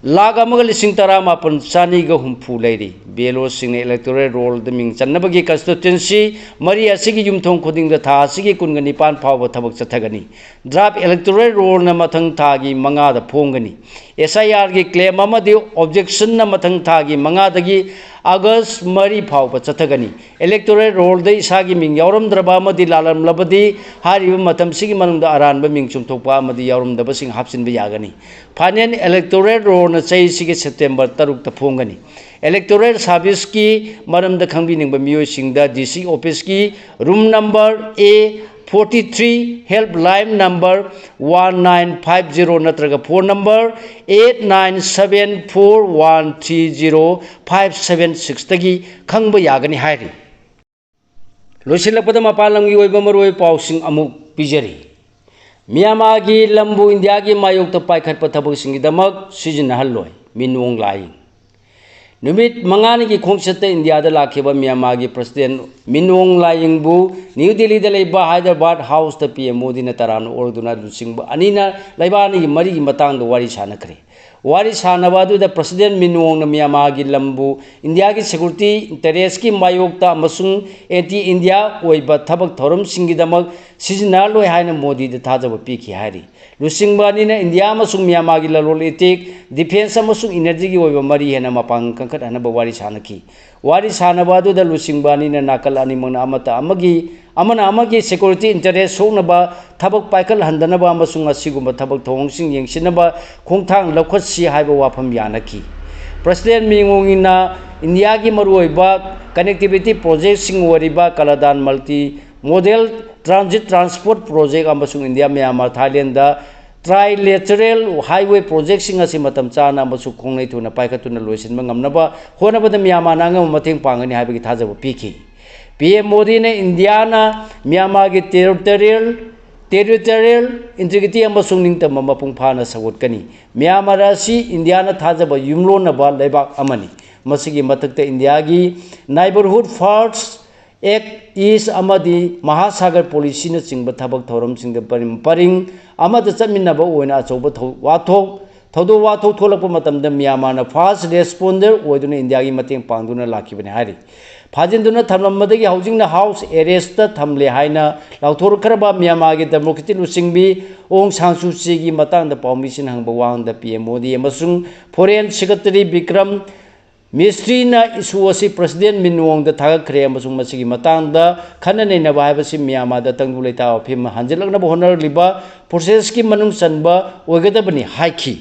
ꯂꯥꯈ ꯑꯃꯒ ꯂꯤꯁꯤꯡ ꯇꯔꯥꯃꯥꯄꯟ ꯆꯅꯤꯒ ꯍꯨꯝꯐꯨ ꯂꯩꯔꯤ꯫ ꯕꯤ ꯑꯦꯜ ꯑꯣꯁꯤꯡꯅ electoral rollꯗ ꯃꯤꯡ ꯆꯟꯅꯕꯒꯤ constituency ꯃꯔꯤ ꯑꯁꯤꯒꯤ ꯌꯨꯝꯊꯣꯡ ꯈꯨꯗꯤꯡꯗ ꯊꯥ ꯑꯁꯤꯒꯤ ꯀꯨꯟꯒ ꯅꯤꯄꯥꯟ ꯐꯥꯎꯕ ꯊꯕꯛ ꯆꯠꯊꯒꯅꯤ꯫ Draft electoral rollꯅ ꯃꯊꯪ ꯊꯥꯒꯤ ꯃꯉꯥꯗ ꯐꯣꯡꯒꯅꯤ꯫ S I Rꯒꯤ claim ꯑꯃꯗꯤ objectionꯅ ꯃꯊꯪ ꯊꯥꯒꯤ ꯃꯉꯥꯗꯒꯤ August ꯃꯔꯤ ꯐꯥꯎꯕ ꯆꯠꯊꯒꯅꯤ꯫ Electoral rollꯗ ꯏꯁꯥꯒꯤ ꯃꯤꯡ ꯌꯥꯎꯔꯝꯗ꯭ꯔꯕ ꯑꯃꯗꯤ ꯂꯥꯜꯂꯝꯂꯕꯗꯤ, ꯍꯥꯏꯔꯤꯕ ꯃꯇꯝꯁꯤꯒꯤ ꯃꯅꯨꯡꯗ ꯑꯔꯥꯟꯕ ꯃꯤꯡ ꯆꯨꯝꯊꯣꯛꯄ ꯑꯃꯗꯤ ꯌꯥꯎꯔꯝꯗꯕꯁꯤꯡ ꯍꯥꯞꯆꯤꯟꯕ ꯌꯥꯒꯅꯤ꯫ Final electoral rollꯅ ꯆꯍꯤꯁꯤꯒꯤ September ꯇꯔꯨꯛꯇ ꯐꯣꯡꯒꯅꯤ꯫ Electoral serviceꯀꯤ ꯃꯔꯝꯗ ꯈꯪꯕꯤꯅꯤꯡꯕ ꯃꯤꯑꯣꯏꯁꯤꯡꯗ D C officeꯀꯤ room number A forty three, helpline number one nine five zero ꯅꯠꯇ꯭ꯔꯒ phone number eight nine seven four one three zero five seven sixꯇꯒꯤ ꯈꯪꯕ ꯌꯥꯒꯅꯤ ꯍꯥꯏꯔꯤ꯫ ꯂꯣꯏꯁꯤꯜꯂꯛꯄꯗ ꯃꯄꯥꯟ ꯂꯝꯒꯤ ꯑꯣꯏꯕ ꯃꯔꯨꯑꯣꯏꯕ ꯄꯥꯎꯁꯤꯡ ꯑꯃꯨꯛ ꯄꯤꯖꯔꯤ꯫ ꯃ꯭ꯌꯥꯟꯃꯥꯔꯒꯤ ꯂꯝꯕꯨ ꯏꯟꯗꯤꯌꯥꯒꯤ ꯃꯥꯌꯣꯛꯇ ꯄꯥꯏꯈꯠꯄ ꯊꯕꯛꯁꯤꯡꯒꯤꯗꯃꯛ ꯁꯤꯖꯤꯟꯅꯍꯜꯂꯣꯏ, ꯃꯤꯟ ꯑꯣꯡ ꯂꯥꯏꯌꯤꯡ꯫ ꯅꯨꯃꯤꯠ ꯃꯉꯥꯅꯤꯒꯤ ꯈꯣꯡꯆꯠꯇ ꯏꯟꯗꯤꯌꯥꯗ ꯂꯥꯛꯈꯤꯕ ꯃ꯭ꯌꯥꯟꯃꯥꯔꯒꯤ President ꯃꯤꯟ ꯑꯣꯡ ꯂꯥꯏꯌꯤꯡꯕꯨ ꯅ꯭ꯌꯨ ꯗꯤꯜꯂꯤꯗ ꯂꯩꯕ Hyderabad Houseꯇ P M ꯃꯣꯗꯤꯅ ꯇꯔꯥꯝꯅ ꯑꯣꯛꯗꯨꯅ ꯂꯨꯆꯤꯡꯕ ꯑꯅꯤꯅ ꯂꯩꯕꯥꯛ ꯑꯅꯤꯒꯤ ꯃꯔꯤꯒꯤ ꯃꯇꯥꯡꯗ ꯋꯥꯔꯤ ꯁꯥꯟꯅꯈ꯭ꯔꯦ꯫ ꯋꯥꯔꯤ ꯁꯥꯟꯅꯕ ꯑꯗꯨꯗ President ꯃꯤꯟ ꯑꯣꯡꯅ ꯃ꯭ꯌꯥꯟꯃꯥꯔꯒꯤ ꯂꯝꯕꯨ ꯏꯟꯗꯤꯌꯥꯒꯤ security interestꯀꯤ ꯃꯥꯌꯣꯛꯇ ꯑꯃꯁꯨꯡ anti India ꯑꯣꯏꯕ ꯊꯕꯛ ꯊꯧꯔꯝꯁꯤꯡꯒꯤꯗꯃꯛ ꯁꯤꯖꯤꯟꯅꯔꯂꯣꯏ ꯍꯥꯏꯅ ꯃꯣꯗꯤꯗ ꯊꯥꯖꯕ ꯄꯤꯈꯤ ꯍꯥꯏꯔꯤ꯫ ꯂꯨꯆꯤꯡꯕ ꯑꯅꯤꯅ ꯏꯟꯗꯤꯌꯥ ꯑꯃꯁꯨꯡ ꯃ꯭ꯌꯥꯟꯃꯥꯔꯒꯤ ꯂꯂꯣꯟ ꯏꯇꯤꯛ, defence ꯑꯃꯁꯨꯡ energyꯒꯤ ꯑꯣꯏꯕ ꯃꯔꯤ ꯍꯦꯟꯅ ꯃꯄꯥꯡꯒꯜ ꯀꯟꯈꯠꯍꯟꯅꯕ ꯋꯥꯔꯤ ꯁꯥꯟꯅꯈꯤ꯫ ꯋꯥꯔꯤ ꯁꯥꯟꯅꯕ ꯑꯗꯨꯗ ꯂꯨꯆꯤꯡꯕ ꯑꯅꯤꯅ ꯅꯥꯀꯜ ꯑꯅꯤꯃꯛꯅ ꯑꯃꯠꯇ ꯑꯃꯒꯤ, ꯑꯃꯅ ꯑꯃꯒꯤ security interest ꯁꯣꯛꯅꯕ ꯊꯕꯛ ꯄꯥꯏꯈꯠꯍꯟꯗꯅꯕ ꯑꯃꯁꯨꯡ ꯑꯁꯤꯒꯨꯝꯕ ꯊꯕꯛ ꯊꯧꯑꯣꯡꯁꯤꯡ ꯌꯦꯡꯁꯤꯟꯅꯕ ꯈꯣꯡꯊꯥꯡ ꯂꯧꯈꯠꯁꯤ ꯍꯥꯏꯕ ꯋꯥꯐꯝ ꯌꯥꯅꯈꯤ꯫ President ꯃꯤꯟ ꯑꯣꯡꯅ ꯏꯟꯗꯤꯌꯥꯒꯤ ꯃꯔꯨꯑꯣꯏꯕ connectivity projectꯁꯤꯡ ꯑꯣꯏꯔꯤꯕ Kaladan Multi Modal Transit Transport Project ꯑꯃꯁꯨꯡ India, Myanmar, Thailand trilateral highway projectꯁꯤꯡ ꯑꯁꯤ ꯃꯇꯝ ꯆꯥꯅ ꯑꯃꯁꯨꯡ ꯈꯣꯡꯂꯩ ꯊꯨꯅ ꯄꯥꯏꯈꯠꯇꯨꯅ ꯂꯣꯏꯁꯤꯟꯕ ꯉꯝꯅꯕ ꯍꯣꯠꯅꯕꯗ ꯃ꯭ꯌꯥꯟꯃꯥꯔꯅ ꯑꯉꯝꯕ ꯃꯇꯦꯡ ꯄꯥꯡꯒꯅꯤ ꯍꯥꯏꯕꯒꯤ ꯊꯥꯖꯕ ꯄꯤꯈꯤ꯫ P M ꯃꯣꯗꯤꯅ ꯏꯟꯗꯤꯌꯥꯅ ꯃ꯭ꯌꯥꯟꯃꯥꯔꯒꯤ territorial, territorial integrity ꯑꯃꯁꯨꯡ ꯅꯤꯡꯇꯝꯕ ꯃꯄꯨꯡ ꯐꯥꯅ ꯁꯧꯒꯠꯀꯅꯤ꯫ ꯃ꯭ꯌꯥꯟꯃꯥꯔ ꯑꯁꯤ ꯏꯟꯗꯤꯌꯥꯅ ꯊꯥꯖꯕ ꯌꯨꯝꯂꯣꯟꯅꯕ ꯂꯩꯕꯥꯛ ꯑꯃꯅꯤ꯫ ꯃꯁꯤꯒꯤ ꯃꯊꯛꯇ ꯏꯟꯗꯤꯌꯥꯒꯤ neighborhood first, Act East ꯑꯃꯗꯤ ꯃꯍꯥꯁꯥꯒꯔ policyꯅꯆꯤꯡꯕ ꯊꯕꯛ ꯊꯧꯔꯝꯁꯤꯡꯗ ꯄꯔꯤꯡ, ꯄꯔꯤꯡ ꯑꯃꯗ ꯆꯠꯃꯤꯟꯅꯕ ꯑꯣꯏꯅ ꯑꯆꯧꯕ ꯊꯧ-, ꯋꯥꯊꯣꯛ ꯊꯧꯗꯣꯛ ꯋꯥꯊꯣꯛ ꯊꯣꯛꯂꯛꯄ ꯃꯇꯝꯗ ꯃ꯭ꯌꯥꯟꯃꯥꯔꯅ first responder ꯑꯣꯏꯗꯨꯅ ꯏꯟꯗꯤꯌꯥꯒꯤ ꯃꯇꯦꯡ ꯄꯥꯡꯗꯨꯅ ꯂꯥꯛꯈꯤꯕꯅꯤ ꯍꯥꯏꯔꯤ꯫ ꯐꯥꯖꯤꯟꯗꯨꯅ ꯊꯝꯂꯝꯕꯗꯒꯤ ꯍꯧꯖꯤꯛꯅ house arrest ꯊꯝꯂꯦ ꯍꯥꯏꯅ ꯂꯥꯎꯊꯣꯔꯛꯈ꯭ꯔꯕ ꯃ꯭ꯌꯥꯟꯃꯥꯔꯒꯤ democratic ꯂꯨꯆꯤꯡꯕꯤ ꯑꯣꯡ ꯁꯥꯟ ꯁꯨ ꯆꯤꯒꯤ ꯃꯇꯥꯡꯗ ꯄꯥꯎꯃꯤꯁꯤꯡꯅ ꯍꯪꯕ ꯋꯥꯍꯪꯗ P M ꯃꯣꯗꯤ ꯑꯃꯁꯨꯡ Foreign Secretary ꯕꯤꯀ꯭ꯔꯝ ꯃꯤꯁꯇ꯭ꯔꯤꯅ issue ꯑꯁꯤ President ꯃꯤꯟ ꯑꯣꯡꯗ ꯊꯥꯒꯠꯈ꯭ꯔꯦ ꯑꯃꯁꯨꯡ ꯃꯁꯤꯒꯤ ꯃꯇꯥꯡꯗ ꯈꯟꯅ ꯅꯩꯅꯕ ꯍꯥꯏꯕꯁꯤ ꯃ꯭ꯌꯥꯟꯃꯥꯔꯗ ꯇꯪꯗꯨ ꯂꯩꯇꯥꯕ ꯐꯤꯕꯝ ꯍꯟꯖꯤꯜꯂꯛꯅꯕ ꯍꯣꯠꯅꯔꯛꯂꯤꯕ processꯀꯤ ꯃꯅꯨꯡ ꯆꯟꯕ ꯑꯣꯏꯒꯗꯕꯅꯤ ꯍꯥꯏꯈꯤ꯫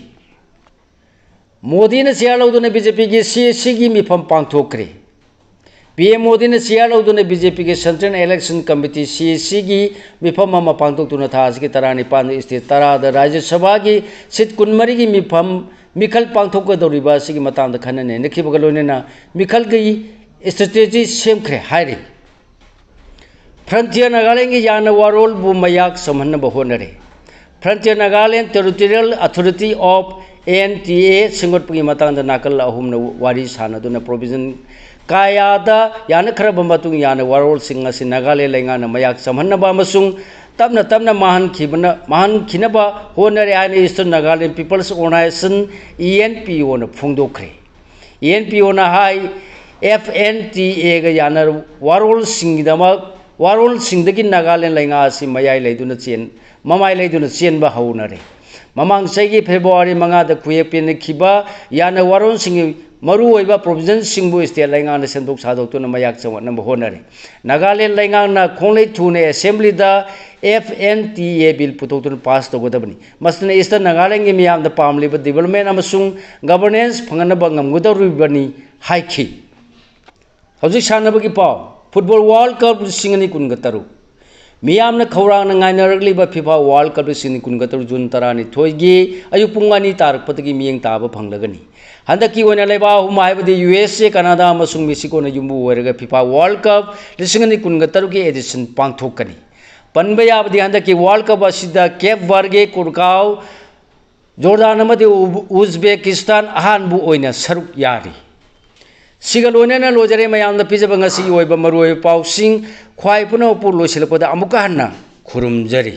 ꯃꯣꯗꯤꯅ chair ꯂꯧꯗꯨꯅ BJPꯒꯤ CACꯒꯤ ꯃꯤꯐꯝ ꯄꯥꯡꯊꯣꯛꯈ꯭ꯔꯦ꯫ P M ꯃꯣꯗꯤꯅ chair ꯂꯧꯗꯨꯅ BJPꯒꯤ Central Election Committee, CACꯒꯤ ꯃꯤꯐꯝ ꯑꯃ ꯄꯥꯡꯊꯣꯛꯇꯨꯅ ꯊꯥ ꯑꯁꯤꯒꯤ ꯇꯔꯥꯅꯤꯄꯥꯟꯗ state ꯇꯔꯥꯗ ꯔꯥꯖ꯭ꯌ ꯁꯚꯥꯒꯤ seat ꯀꯨꯟꯃꯔꯤꯒꯤ ꯃꯤꯐꯝ ꯃꯤꯈꯜ ꯄꯥꯡꯊꯣꯛꯀꯗꯧꯔꯤꯕ ꯑꯁꯤꯒꯤ ꯃꯇꯥꯡꯗ ꯈꯟꯅ ꯅꯩꯅꯈꯤꯕꯒ ꯂꯣꯏꯅꯅ ꯃꯤꯈꯜꯒꯤ strategy ꯁꯦꯝꯈ꯭ꯔꯦ ꯍꯥꯏꯔꯤ꯫ Frontier ꯅꯥꯒꯥꯂꯦꯟꯒꯤ ꯌꯥꯅ ꯋꯥꯔꯣꯜꯕꯨ ꯃꯌꯥꯛ ꯆꯝꯍꯟꯅꯕ ꯍꯣꯠꯅꯔꯤ꯫ Frontier Nagaland Territorial Authority of, ANTA, ꯁꯦꯝꯒꯠꯄꯒꯤ ꯃꯇꯥꯡꯗ ꯅꯥꯀꯜ ꯑꯍꯨꯝꯅ ꯋꯥꯔꯤ ꯁꯥꯅꯗꯨꯅ provision ꯀꯌꯥꯗ ꯌꯥꯅꯈ꯭ꯔꯕ ꯃꯇꯨꯡ ꯌꯥꯅ ꯋꯥꯔꯣꯜꯁꯤꯡ ꯑꯁꯤ ꯅꯥꯒꯥꯂꯦꯟ ꯂꯩꯉꯥꯛꯅ ꯃꯌꯥꯛ ꯆꯝꯍꯟꯅꯕ ꯑꯃꯁꯨꯡ ꯇꯞꯅ ꯇꯞꯅ ꯃꯥꯡꯍꯟꯈꯤꯕꯅ, ꯃꯥꯡꯍꯟꯈꯤꯅꯕ ꯍꯣꯠꯅꯔꯦ ꯍꯥꯏꯅ Eastern Nagaland People's Organisation, ENPOꯅ ꯐꯣꯡꯗꯣꯛꯈ꯭ꯔꯦ꯫ ENPOꯅ ꯍꯥꯏ, FNTAꯒ ꯌꯥꯅ ꯋꯥꯔꯣꯜꯁꯤꯡꯒꯤꯗꯃꯛ, ꯋꯥꯔꯣꯜꯁꯤꯡꯗꯒꯤ ꯅꯥꯒꯥꯂꯦꯟ ꯂꯩꯉꯥꯛ ꯑꯁꯤ ꯃꯌꯥꯏ ꯂꯩꯗꯨꯅ ꯆꯦꯟ-, ꯃꯃꯥꯏ ꯂꯩꯗꯨꯅ ꯆꯦꯟꯕ ꯍꯧꯅꯔꯦ꯫ ꯃꯃꯥꯡ ꯆꯍꯤꯒꯤ February ꯃꯉꯥꯗ ꯈꯨꯌꯦꯛ ꯄꯦꯟꯅꯈꯤꯕ ꯌꯥꯅ ꯋꯥꯔꯣꯜꯁꯤꯡꯒꯤ ꯃꯔꯨꯑꯣꯏꯕ provisionꯁꯤꯡꯕꯨ state ꯂꯩꯉꯥꯛꯅ ꯁꯦꯝꯗꯣꯛ ꯁꯥꯗꯣꯛꯇꯨꯅ ꯃꯌꯥꯛ ꯆꯝꯒꯠꯅꯕ ꯍꯣꯠꯅꯔꯦ꯫ ꯅꯥꯒꯥꯂꯦꯟ ꯂꯩꯉꯥꯛꯅ ꯈꯣꯡꯂꯩ ꯊꯨꯅ assemblyꯗ FNTA bill ꯄꯨꯊꯣꯛꯇꯨꯅ pass ꯇꯧꯒꯗꯕꯅꯤ꯫ ꯃꯁꯤꯅ Eastern Nagalandꯒꯤ ꯃꯤꯌꯥꯝꯗ ꯄꯥꯝꯂꯤꯕ development ꯑꯃꯁꯨꯡ governance ꯐꯪꯍꯟꯅꯕ ꯉꯝꯒꯗꯧꯔꯤꯕꯅꯤ ꯍꯥꯏꯈꯤ꯫ ꯍꯧꯖꯤꯛ ꯁꯥꯟꯅꯕꯒꯤ ꯄꯥꯎ꯫ Football World Cup ꯂꯤꯁꯤꯡ ꯑꯅꯤ ꯀꯨꯟꯒ ꯇꯔꯨꯛ꯫ ꯃꯤꯌꯥꯝꯅ ꯈꯧꯔꯥꯡꯅ ꯉꯥꯏꯅꯔꯛꯂꯤꯕ FIFA World Cup ꯂꯤꯁꯤꯡ ꯑꯅꯤ ꯀꯨꯟꯒ ꯇꯔꯨꯛ June ꯇꯔꯥꯅꯤꯊꯣꯏꯒꯤ ꯑꯌꯨꯛ ꯄꯨꯡ ꯑꯅꯤ ꯇꯥꯔꯛꯄꯗꯒꯤ ꯃꯤꯠꯌꯦꯡ ꯇꯥꯕ ꯐꯪꯂꯒꯅꯤ꯫ ꯍꯟꯗꯛꯀꯤ ꯑꯣꯏꯅ ꯂꯩꯕꯥꯛ ꯑꯍꯨꯝ ꯍꯥꯏꯕꯗꯤ USA, Canada ꯑꯃꯁꯨꯡ Mexicoꯅ ꯌꯨꯝꯕꯨ ꯑꯣꯏꯔꯒ FIFA World Cup ꯂꯤꯁꯤꯡ ꯑꯅꯤ ꯀꯨꯟꯒ ꯇꯔꯨꯛꯀꯤ edition ꯄꯥꯡꯊꯣꯛꯀꯅꯤ꯫ ꯄꯟꯕ ꯌꯥꯕꯗꯤ ꯍꯟꯗꯛꯀꯤ World Cup ꯑꯁꯤꯗ Cape Verde, Curacao, Jordan ꯑꯃꯗꯤ ꯎ-, Uzbekistan ꯑꯍꯥꯟꯕ ꯑꯣꯏꯅ ꯁꯔꯨꯛ ꯌꯥꯔꯤ꯫ ꯁꯤꯒ ꯂꯣꯏꯅꯅ ꯂꯣꯏꯖꯔꯦ ꯃꯌꯥꯝꯗ ꯄꯤꯖꯕ ꯉꯁꯤꯒꯤ ꯑꯣꯏꯕ ꯃꯔꯨꯑꯣꯏꯕ ꯄꯥꯎꯁꯤꯡ꯫ ꯈ꯭ꯋꯥꯏ ꯄꯨꯝꯅꯃꯛꯄꯨ ꯂꯣꯏꯁꯤꯜꯂꯛꯄꯗ ꯑꯃꯨꯛꯀ ꯍꯟꯅ ꯈꯨꯔꯨꯝꯖꯔꯤ꯫